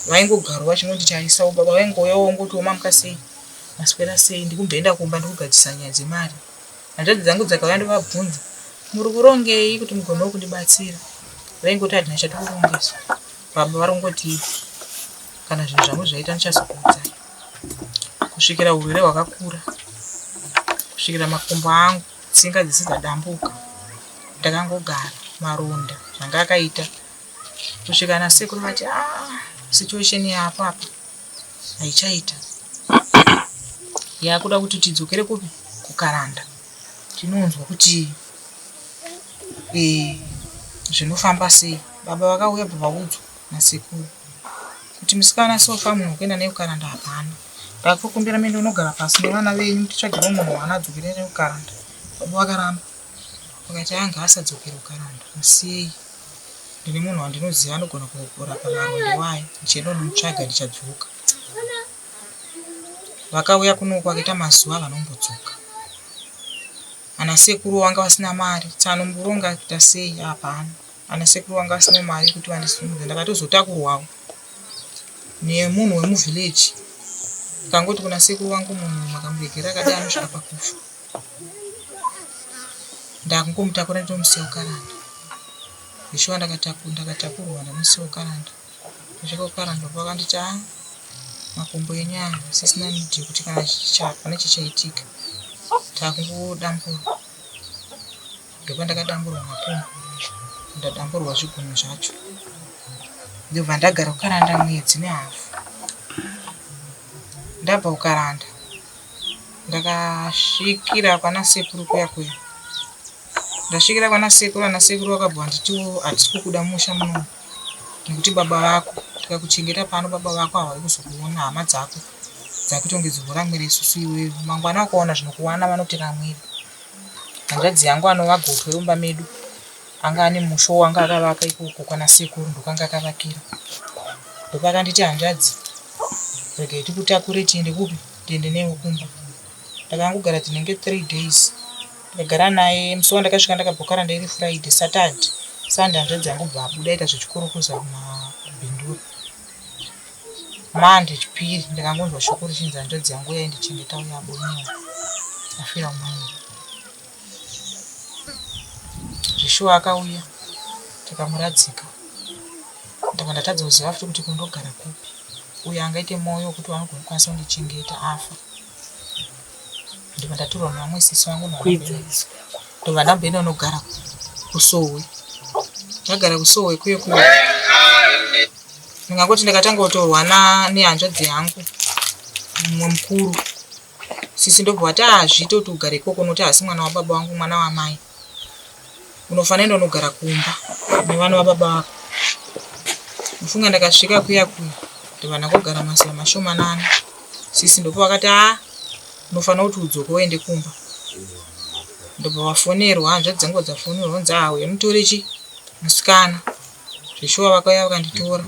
Vaingogarawo vachingonditarisawo baba vaingouyawo vongotiwo mamuka sei maswera sei ndikumboenda kumba ndikugadzirisa nyaya dzemari. Hanzvadzi dzangu dzakauya ndovabvunza muri kurongei kuti mugonewo kundibatsira vaingoti hatina chatikurongesa baba varongoti kana zvinhu zvangu zvaita ndichazokuudzai. kusvikira urwere hwakakura kusvikira makumbo angu tsinga dzese dzadambuka ndakangogara maronda zvanga akaita kusvika nasekuru vati ah, situation yapo apa haichaita yakuda kuti tidzokere kupi kukaranda tinonzwa kuti e, zvinofamba sei baba vakauya bva vaudzwa nasekuru kuti musikana sofa munhu wekuenda naye kukaranda hapana ndakukumbira mende unogara pasi nevana venyu mutitsvagirwo munhu waana adzokere naye kukaranda baba vakaramba vakati anga asadzokere kukaranda musiyei ndine munhu wandinoziva anogona kurapa maronda iwayo ndichienda unomutsvaga ndichadzoka vakauya kunoku vakaita mazuva vanombodzoka ana sekuru vanga vasina mari tsano mukuronga kuita sei hapana Ana sekuru vanga vasina mari yekuti vandisimudze ndakatozotakurwawo nemunhu wemuvillage ndikangoti kuna sekuru vangu munhu makamuregera akadai anosvika pakufa ndakungomutakura nditomusiya kukaranda zveshuwa ndakatakurwa ndamusiya kukaranda ndasvika kukaranda vakanditi a ah, makumbo enyu aya sisina need yekuti kana pane chichaitika takungodambura Ndopandakadamburwa makumbo ndadamburwa zvigunwe zvacho ndobva ndagara kukaranda mwedzi nehafu. Ndabva kukaranda ndakasvikira kwana sekuru kuya kuya. Ndasvikira kwana sekuru ana sekuru vakabva vanditiwo hatisi kukuda mumusha munomu nekuti baba vako tikakuchengeta pano baba vako havauyi kuzokuona hama dzako dzakutonge dzihoramwira isusu iwewe mangwana ukaona zvinokuwana vanotiramwira. Hanzvadzi yangu anova gotwe remumba medu anga ane musha wanga akavaka ikoko kwana sekuru ndokanga akavakira. Ndopakanditi hanzvadzi Regai tikutakure tiende kupi? Tiende newe kumba. Ndakangogara dzinenge 3 days. Ndakagara naye musi wandakasvika ndakabhokara ndairi Friday, Saturday, Sunday hanzvadzi yangu bva abuda aita zvechikorokoza kumabhindura. Monday chipiri ndakangonzwa shoko richinzi hanzvadzi yangu yaindichengeta uya aboniwa afira mumaini. Zveshuwa akauya tikamuradzika. Ndabva ndatadza kuziva futi kuti kundogara kupi. Uyo angaite moyo wekuti vanogokwanisa kundichengeta afa. Ndobva ndatorwa nevamwe sisi vangu ndobva ndamboenda unogara kusowe. Ndagara kusowe kuye kuye. Ndingangoti ndakatanga kutorwa nehanzvadzi yangu mumwe mukuru. Sisi ndobva vati hazviite kuti ugare ikoko nokuti haasi mwana wababa vangu mwana wamai. Unofanira enda unogara kumba nevana vababa vako. Mufunga ndakasvika kuya kuya ndobva ndangogara mazuva mashomanana. Sisi ndopa vakati haa unofanira kuti udzoke uende kumba. Ndobva vafonerwa hanzvadzi dzangu dzafonerwa vonzi haa uya mutore chi musikana. Zveshuwa vakauya vakanditora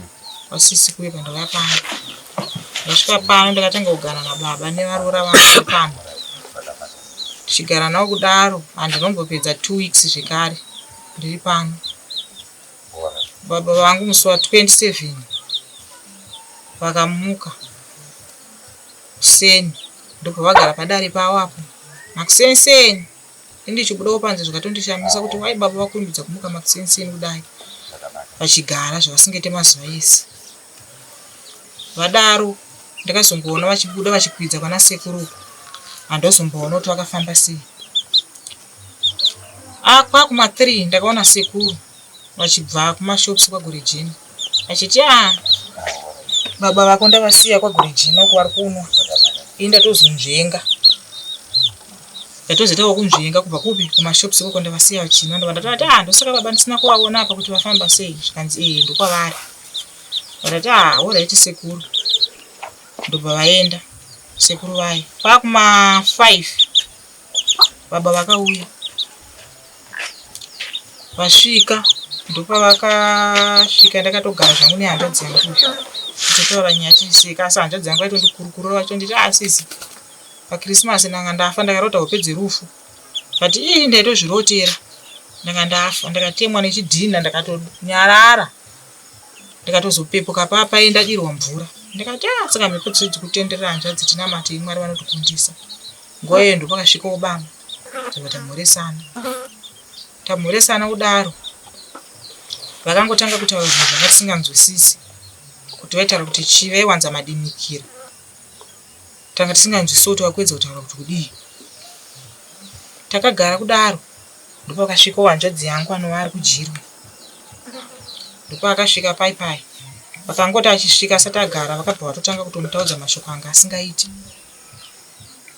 kwasisi kuye pandauya pano. Ndasvika pano ndakatanga kugara nababa nevaroora vangu pano. Tichigara navo kudaro handinombopedza 2 weeks zvekare ndiri pano. Baba vangu musi wa 27 vakamuka kuseni ndobva vagara padare pavo apo makuseni seni ini ndichibudawo panze zvikatondishamisa kuti why baba vakurumbidza kumuka makuseni seni kudai vachigara zvavasingaite mazuva ese vadaro ndakazongoona vachibuda vachikwidza kwana sekuru uko handozomboona kuti vakafamba sei ah, kwakuma 3 ndakaona sekuru vachibva kumashops kwagorejena vachiti a ah, baba vako ndavasiya kwagorejena uko vari kunwa ini ndatozonzvenga ndatozoitawo kunzvenga kubva kupi kumashops ikoko ndavasiya vachinwa ndobva ndatovati ah ndosaka baba ndisina kuvaona apa kuti vafamba sei zvikanzi ee ndokwavari vakati ah horaiti sekuru ndobva vaenda sekuru vaye kwakuma 5 baba vakauya vasvika ndopavakasvika ndakatogara zvangu nehanzvadzi yangu tichitaura nyaya tichiseka asi hanzvadzi yangu vaitondikurukurura vachitonditi ah sisi pachristmas ndanga ndafa ndakarota hope dzerufu but ii ndaitozvirotera ndanga ndafa ndakatemwa nechidhina ndakatonyarara ndikatozopepuka papa ndadirwa mvura ndikati ah saka mhepo dzese dzikutenderera hanzvadzi tinamatei mwari vanotikundisa nguva iyoyo ndopakasvikawo baba tobva tamhoresana tamhoresana kudaro vakangotanga kutaura zvinhu zvanga tisinganzwisisi kuti vaitaura kuti chii vaiwanza madimikira Tanga tisinganzwisisi kuti vakuedza kutaura kuti kudii. Takagara kudaro ndopakasvikawo hanzvadzi yangu anova ari kuJirwe. Ndopaakasvika pai pai. Vakangoti achisvika asati agara vakabva vatotanga kutomutaudza mashoko anga asingaiti.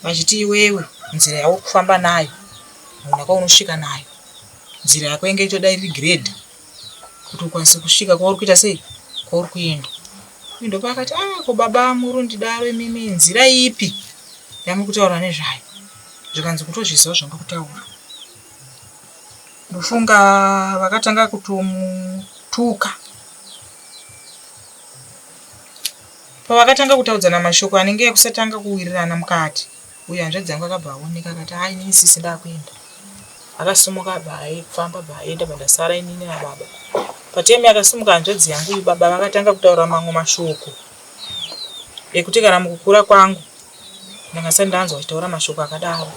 Vachiti iwewe nzira yauri kufamba nayo hauna kwaunosvika nayo. Nzira yako inge itoda iri grade kuti ukwanise kusvika kwauri kuita sei kwauri kuenda uyu ndopaakati ah ko baba murundidaro imimi nzira ipi yamuri kutaura nezvayo zvikanzi kutozviziva zvanga kutaura ndofunga vakatanga kutomutuka pavakatanga kutaudzana mashoko anenge ekusatanga kuwirirana mukati Uyu hanzvadzi yangu akabva aoneka akati haa inini sisi ndakuenda. Akasimuka abva aifamba abva aenda bva ndasara inini nababa. Patime akasimuka hanzvadzi yangu uyu baba vakatanga kutaura mamwe mashoko ekuti kana mukukura kwangu ndanga ndisati ndanzwa vachitaura mashoko akadaro.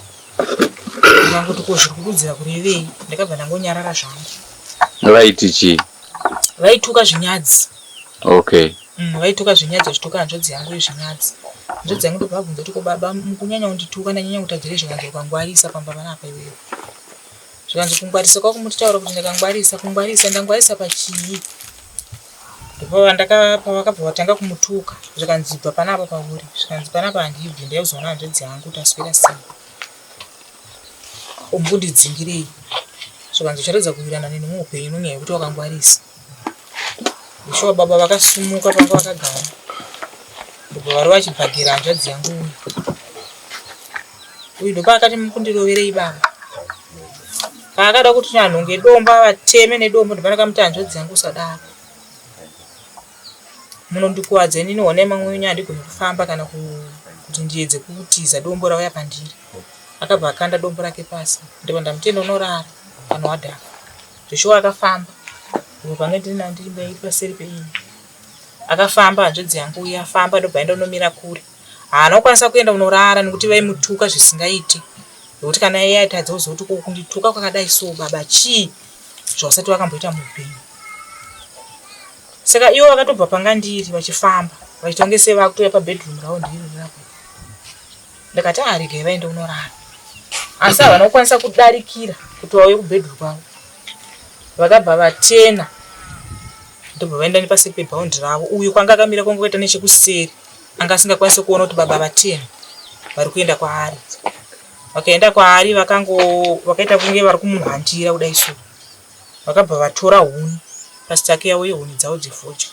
Ndikangoti ko zviri kududzira kurevei ndakabva ndangonyarara zvangu. Vaiti chii? Vaituka zvinyadzi. Okay. Vaituka zvinyadzi vachituka hanzvadzi yangu yezvinyadzi. Hanzvadzi yangu ndobva abvunza kuti ko baba mukunyanya kundituka ndanyanya kutadzirei zvikanzi ukangwarisa pamba panapa iwewe. Zvikanzi kungwarisa kwako mutitaura kuti ndakangwarisa kungwarisa ndangwarisa pachii. Ndopavakabva vatanga kumutuka zvikanzi ibva panapa pauri zvikanzi panapa handibvi ndaizoona hanzvadzi yangu kuti aswera sei. Umbukundidzingirei zvikanzi ucharatidza kuwirirana neni muupenyu nenyaya yekuti wakangwarisa. Shuwa baba vakasumuka panga vakagara ndobva varova chibhagera hanzvadzi yangu uyu uyu ndopaakati mukundiroverei baba paakada kuti anhonge dombo avateme nedombo ndopandakamuti hanzvadzi yangu usadaro Munondikuvadza inini honai mamwe wenyu handigoni kufamba kana kuti ndiedze kutiza dombo rauya pandiri. Akabva akanda dombo rake pasi ndibva ndamutenda unorara kana wadhaka. Zveshuwa akafamba uko pange ndiri ndiri paseri peini. Akafamba hanzvadzi yangu uya afamba ndobva aenda unomira kure. Haana kukwanisa kuenda unorara nekuti vaimutuka zvisingaiti. Nekuti kana iye aitadza kuzoti ko kundituka kwakadai so baba chii zvausati wakamboita muupenyu. Saka ivo vakatobva panga ndiri vachifamba vachiita kunge sevakutouya pabedroom ravo ndiri rirapo. Ndakati ah regai vaende unorara. Asi havana kukwanisa kudarikira kuti vauye kubedroom kwavo. Vakabva vatena ndobva vaenda nepaseri pebhaundi ravo. Uyu kwanga akamira kwanga kwaita nechekuseri anga asingakwanisi kuona kuti baba vatena vari kuenda kwaari. Vakaenda kwaari vakango vakaita kunge vari kumuhwandira kudai so. Vakabva vatora huni pasitaki yavo yehuni dzavo dzefodya.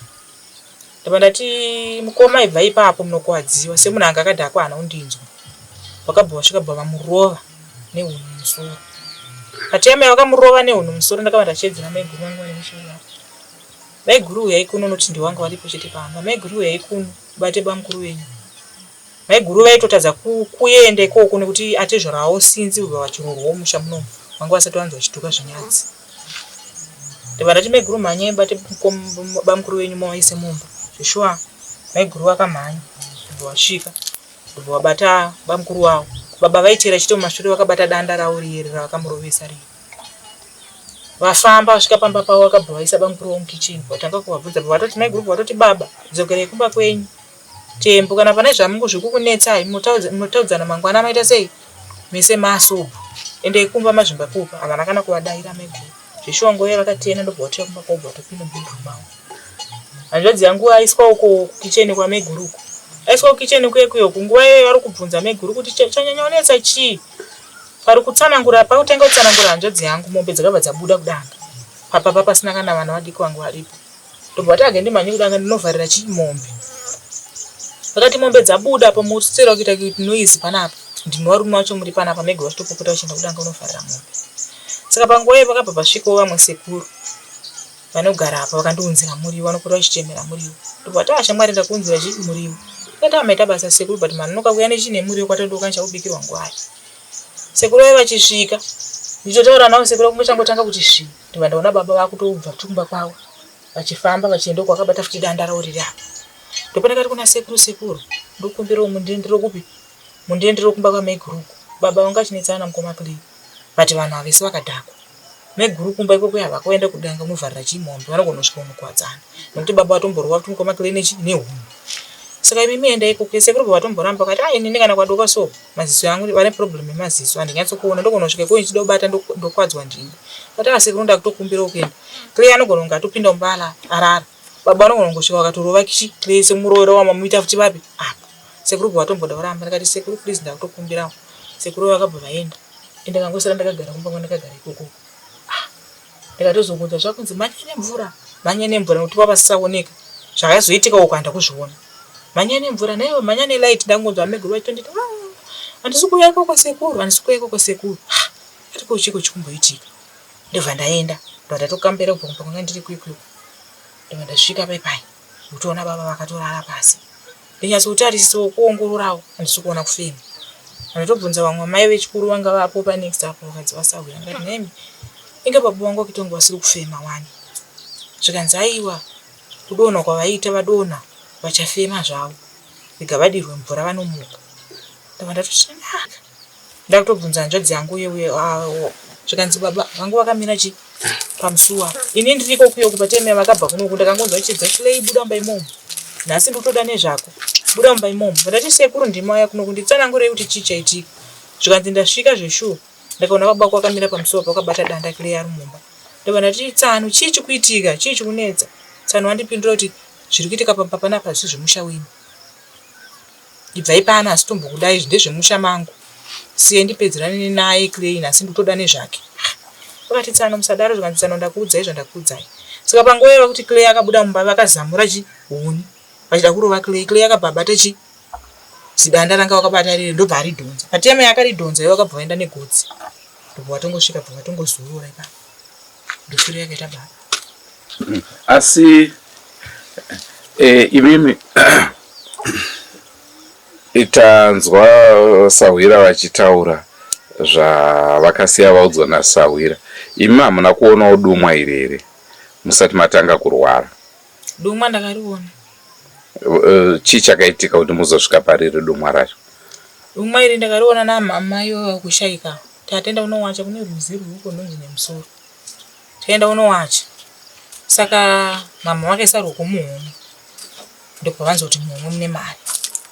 Ndabva ndati mukoma ibvai ipapo munokuwadziwa semunhu anga akadhakwa haana kundinzwa. Vakabva vasvika bva vamurova nehuni mumusoro. Patime vakamurova nehuni mumusoro ndakabva ndashedzera maiguru vangu vari muchiuya. Maiguru huyai kuno noti ndiwanga varipo chete pamba. Maiguru huyai kuno bate bamukuru venyu. Maiguru vaitotadza kuenda ikoko nekuti atezvara wavo sinzi kubva vachiroorwawo musha munomu vanga vasati vanzwa vachituka zvinyadzi. Ndobva ndati maiguru mhanyai mubate bamukuru venyu muvaise mumba. Zveshuwa maiguru vakamhanya ndobva vasvika ndobva vabata bamukuru wavo. Baba vaiteera chete mumashure vakabata danda ravo riye ravakamurovesa riye. Vafamba vasvika pamba pavo vakabva vaisa bamukuru vavo mukicheni vatanga kuvabvunza bva vatoti maiguru bva vatoti baba dzokerai kumba kwenyu. Tembo kana pane zvamungu zvikukunetsai munotaudzana mangwana maita sei mese masobho endai kumba mazvimba kupa havana kana kuvadaira maiguru zveshuwa nguva yavakatena ndobva vatouya kumba kwavo vatopinda mubedroom mavo hanzvadzi yangu aiswa uko kukicheni kwamaiguru uko aiswa kukicheni kuye kuye uku nguva iyoyo vari kubvunza maiguru kuti chanyanya unetsa chii pari kutsanangura pakutanga kutsanangura hanzvadzi yangu mombe dzakabva dzabuda kudanga papapa pasina kana vana vadiki vangu varipo Ndobva vati age ndimhanye kudanga ndinovharira chii mombe. Vakati mombe dzabuda apa moswera kuita noise panapa. Ndimi varume vacho muri panapa mega vachitopopota vachienda kudanga unovharira mombe. Saka panguva iyo pakabva pasvikawo vamwe sekuru vanogara apa vakandiunzira muriwo vanopota vachichemera muriwo. Ndobva vati ah shamwari ndakuunzira chii muriwo. Ndikati ah maita basa sekuru but manonoka kuuya nechii nemuriwo kwatodoka ndichaubikirwa nguvai. Sekuru vaye vachisvika ndichotaura navo sekuru vakunge changotanga kuti svii ndobva ndaona baba vakutobva kumba kwavo vachifamba vachienda uko vakabata futi danda ravo riri apa ndopandakati kuna sekuru sekuru ndokumbirawo mundiendero kupi mundiendero kumba kwamaiguru uko baba vanga vachinetsana namukoma Clay but vanhu ava vese vakadhakwa maiguru kumba ikoko havakuenda kudanga unovharira chii mombe vanogona kusvika unokuwadzana nekuti baba vatomborova futi mukoma Clay nechi nehunhu saka imi mienda ikoko sekuru vatomboramba vakati ah inini kana kwadoka so maziso angu vane problem yemaziso handinyatsokuona ndogona kusvika ikoko ndichida kubata ndokwadzwa ndini but ah sekuru ndakutokumbirawo kuenda Clay anogona kunge atopinda mumba arara baba vanogona kungosvika vakatorova kichi Clay semuroora wamamuita futi vapi apa sekuru bva vatomboda kuramba ndikati sekuru please ndakutokumbirawo sekuru vakabva vaenda ende ndakangosara ndakagara kumba kwandakagara ikoko ah ndikatozokunzwa zvakunzi mhanya nemvura mhanya nemvura nekuti vavasisaoneka zvakazoitika uko handakuzviona mhanya nemvura naiwe mhanya nelight ndangonzwa ameguru vachitonditi ah, handisi kuuya ikoko sekuru handisi kuuya ikoko sekuru ah, ati ko chiko chikumboitika ndobva ndaenda ndobva ndatokambira kubva kumba kwanga ndiri kuikuiko ndobva ndasvika pai pai ndikutoona baba vakatorara pasi Ndinyatsokutarisawo kuongororawo handisi kuona kufema. Ndatobvunza vamwe amai vechikuru vanga vapo panext apo vakadzi vasahwira ndikati nhaimi inga baba vangu vakuita kunge vasiri kufema wani. Zvikanzi aiwa kudonha kwavaiita vadonha vachafema zvavo rega vadirwe mvura vanomuka. Ndabva ndatoti ah ndakutobvunza hanzvadzi yangu uye uye zvikanzi baba vangu vakamira chi pamusuwa ini ndiriko kuyo kupatemea vakabva kunoku ndakangonzwa vachidza chilei buda mumba imomo nhasi ndikutoda nezvako buda mumba imomo ndati sekuru ndima uya kunoku nditsanangurei kuti chii chaitika zvikanzi ndasvika zveshuwa ndakaona baba vako vakamira pamusuwa pakabata danda clay ari mumba ndobva ndati tsano chii chikuitika chii chikunetsa tsano vandipindura kuti zviri kuitika pamba panapa hazvisi zvemusha wenyu Ibvai pano asi tombokudai izvi ndezvemusha mangu. Siye ndipedzerane naye Clay nhasi ndikutoda nezvake. Vakati tsano musadaro zvikanzi tsano ndakuudzai zvandakuudzai. Saka panguva yaiva kuti Clay akabuda mumba vakazamura chi huni vachida kurova Clay. Clay akabva abata chi zidanda ranga vakabata riri ndobva aridhonza. Patema yakaridhonza ivo vakabva vaenda negotsi. Ndobva vatongosvika bva vatongozorora ipapo. Ndofiro yakaita baba. Asi E, imimi tanzwa sahwira vachitaura zvavakasiya vaudzwa nasahwira. Imi hamuna kuonawo dumwa iri here musati matanga kurwara? Dumwa ndakariona. Chii chakaitika kuti muzosvika pariri dumwa racho? Dumwa iri ndakariona namama ivo vakushaika. Tatenda unowacha kune rwizi rwuko runonzi nemusoro. Taenda unowacha. Saka mama vakaisa ruoko muhomwe. Ndobva vanzwa kuti muhomwe mune mari.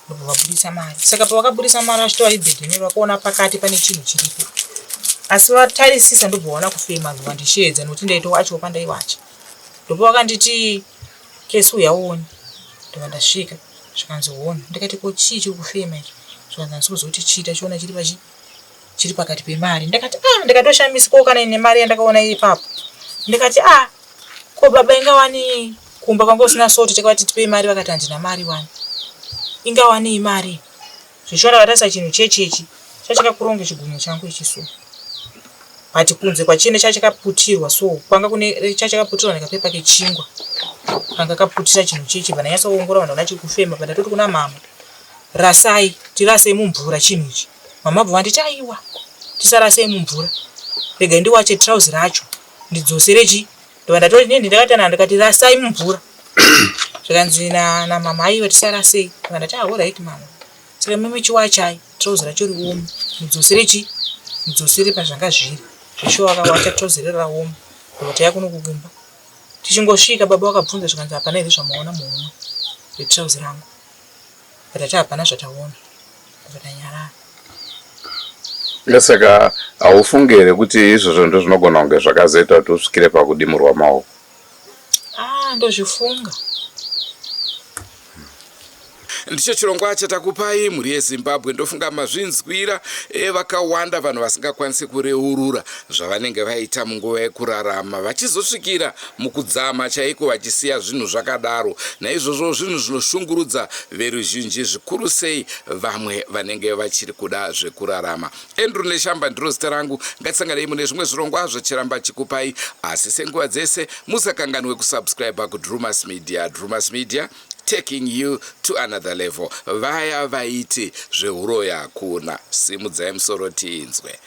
Ndobva vaburitsa mari. Saka pavakaburitsa mari vachitova ibhedhenero vakaona pakati pane chinhu chiripo. Asi vatarisisa ndobva vaona kufema ndobva vandisheedza nokuti ndaitowachawo pandaiwacha. Ndobva vakanditi Kesi uya uone. Ndobva ndasvika zvikanzi hona. Ndikati ko chii chiri kufema ichi? Zvikanzi handisi kuziva kuti chii tachiona chiri pachi chiri pakati pemari. Ndakati ah ndikatoshamisikawo kana ine mari yandakaona iri ipapo. Ndikati ah ko baba inga wani kumba kwanga usina soti takavati tipei mari vakati handina mari wani. Inga wani imari. Zveshuwa ndakatarisa chinhu chechechi chachakakura kunge chigunwe changu ichi so. But kunze kwachine chachakaputirwa so kwanga kune chachakaputirwa nekapepa kechingwa. Kanga kaputira chinhu chechi bva ndanyatsoongorora ndaona chiri kufema bva ndatoti kuna mama rasai tirasei mumvura chinhu ichi. Mama bva vanditi aiwa tisarasei mumvura regai ndiwache trouse racho ndidzosere chi ndobva ndatoti nini ndakatana ndikati rasai mumvura zvikanzi namama aiwa tisarasei ndobva ndati ah alright mama saka mimi chiwachai trouse racho riome mudzosere chi mudzosere pazvanga zviri zveshuwa vakawacha trouse rero raoma ndobva tauya kuno kukumba tichingosvika baba vakabvunza zvikanzi hapana here zvamaona muhomwe retrouse rangu but ati hapana zvataona ndobva tanyarara. Saka haufungi here kuti izvozvo ndozvinogona kunge zvakazoita kuti usvikire pakudimurwa maoko? Ah, ndozvifunga. Ndicho chirongwa chatakupai mhuri yeZimbabwe. Ndofunga mazvinzwira e, vakawanda vanhu vasingakwanisi kureurura zvavanenge vaita munguva yekurarama vachizosvikira mukudzama chaiko vachisiya zvinhu zvakadaro. Naizvozvo zvinhu zvinoshungurudza veruzhinji zvikuru sei vamwe vanenge vachiri kuda zvekurarama. Andrew Neshamba ndiro zita rangu. Ngatisanganei mune zvimwe zvirongwa zvachiramba chikupai, asi senguva dzese musakanganwe kusubscribe kuDrewmas Media. Drewmas Media taking you to another level. Vaya vaiti zvehuroyi hakuna, simudzai musoro tiinzwe.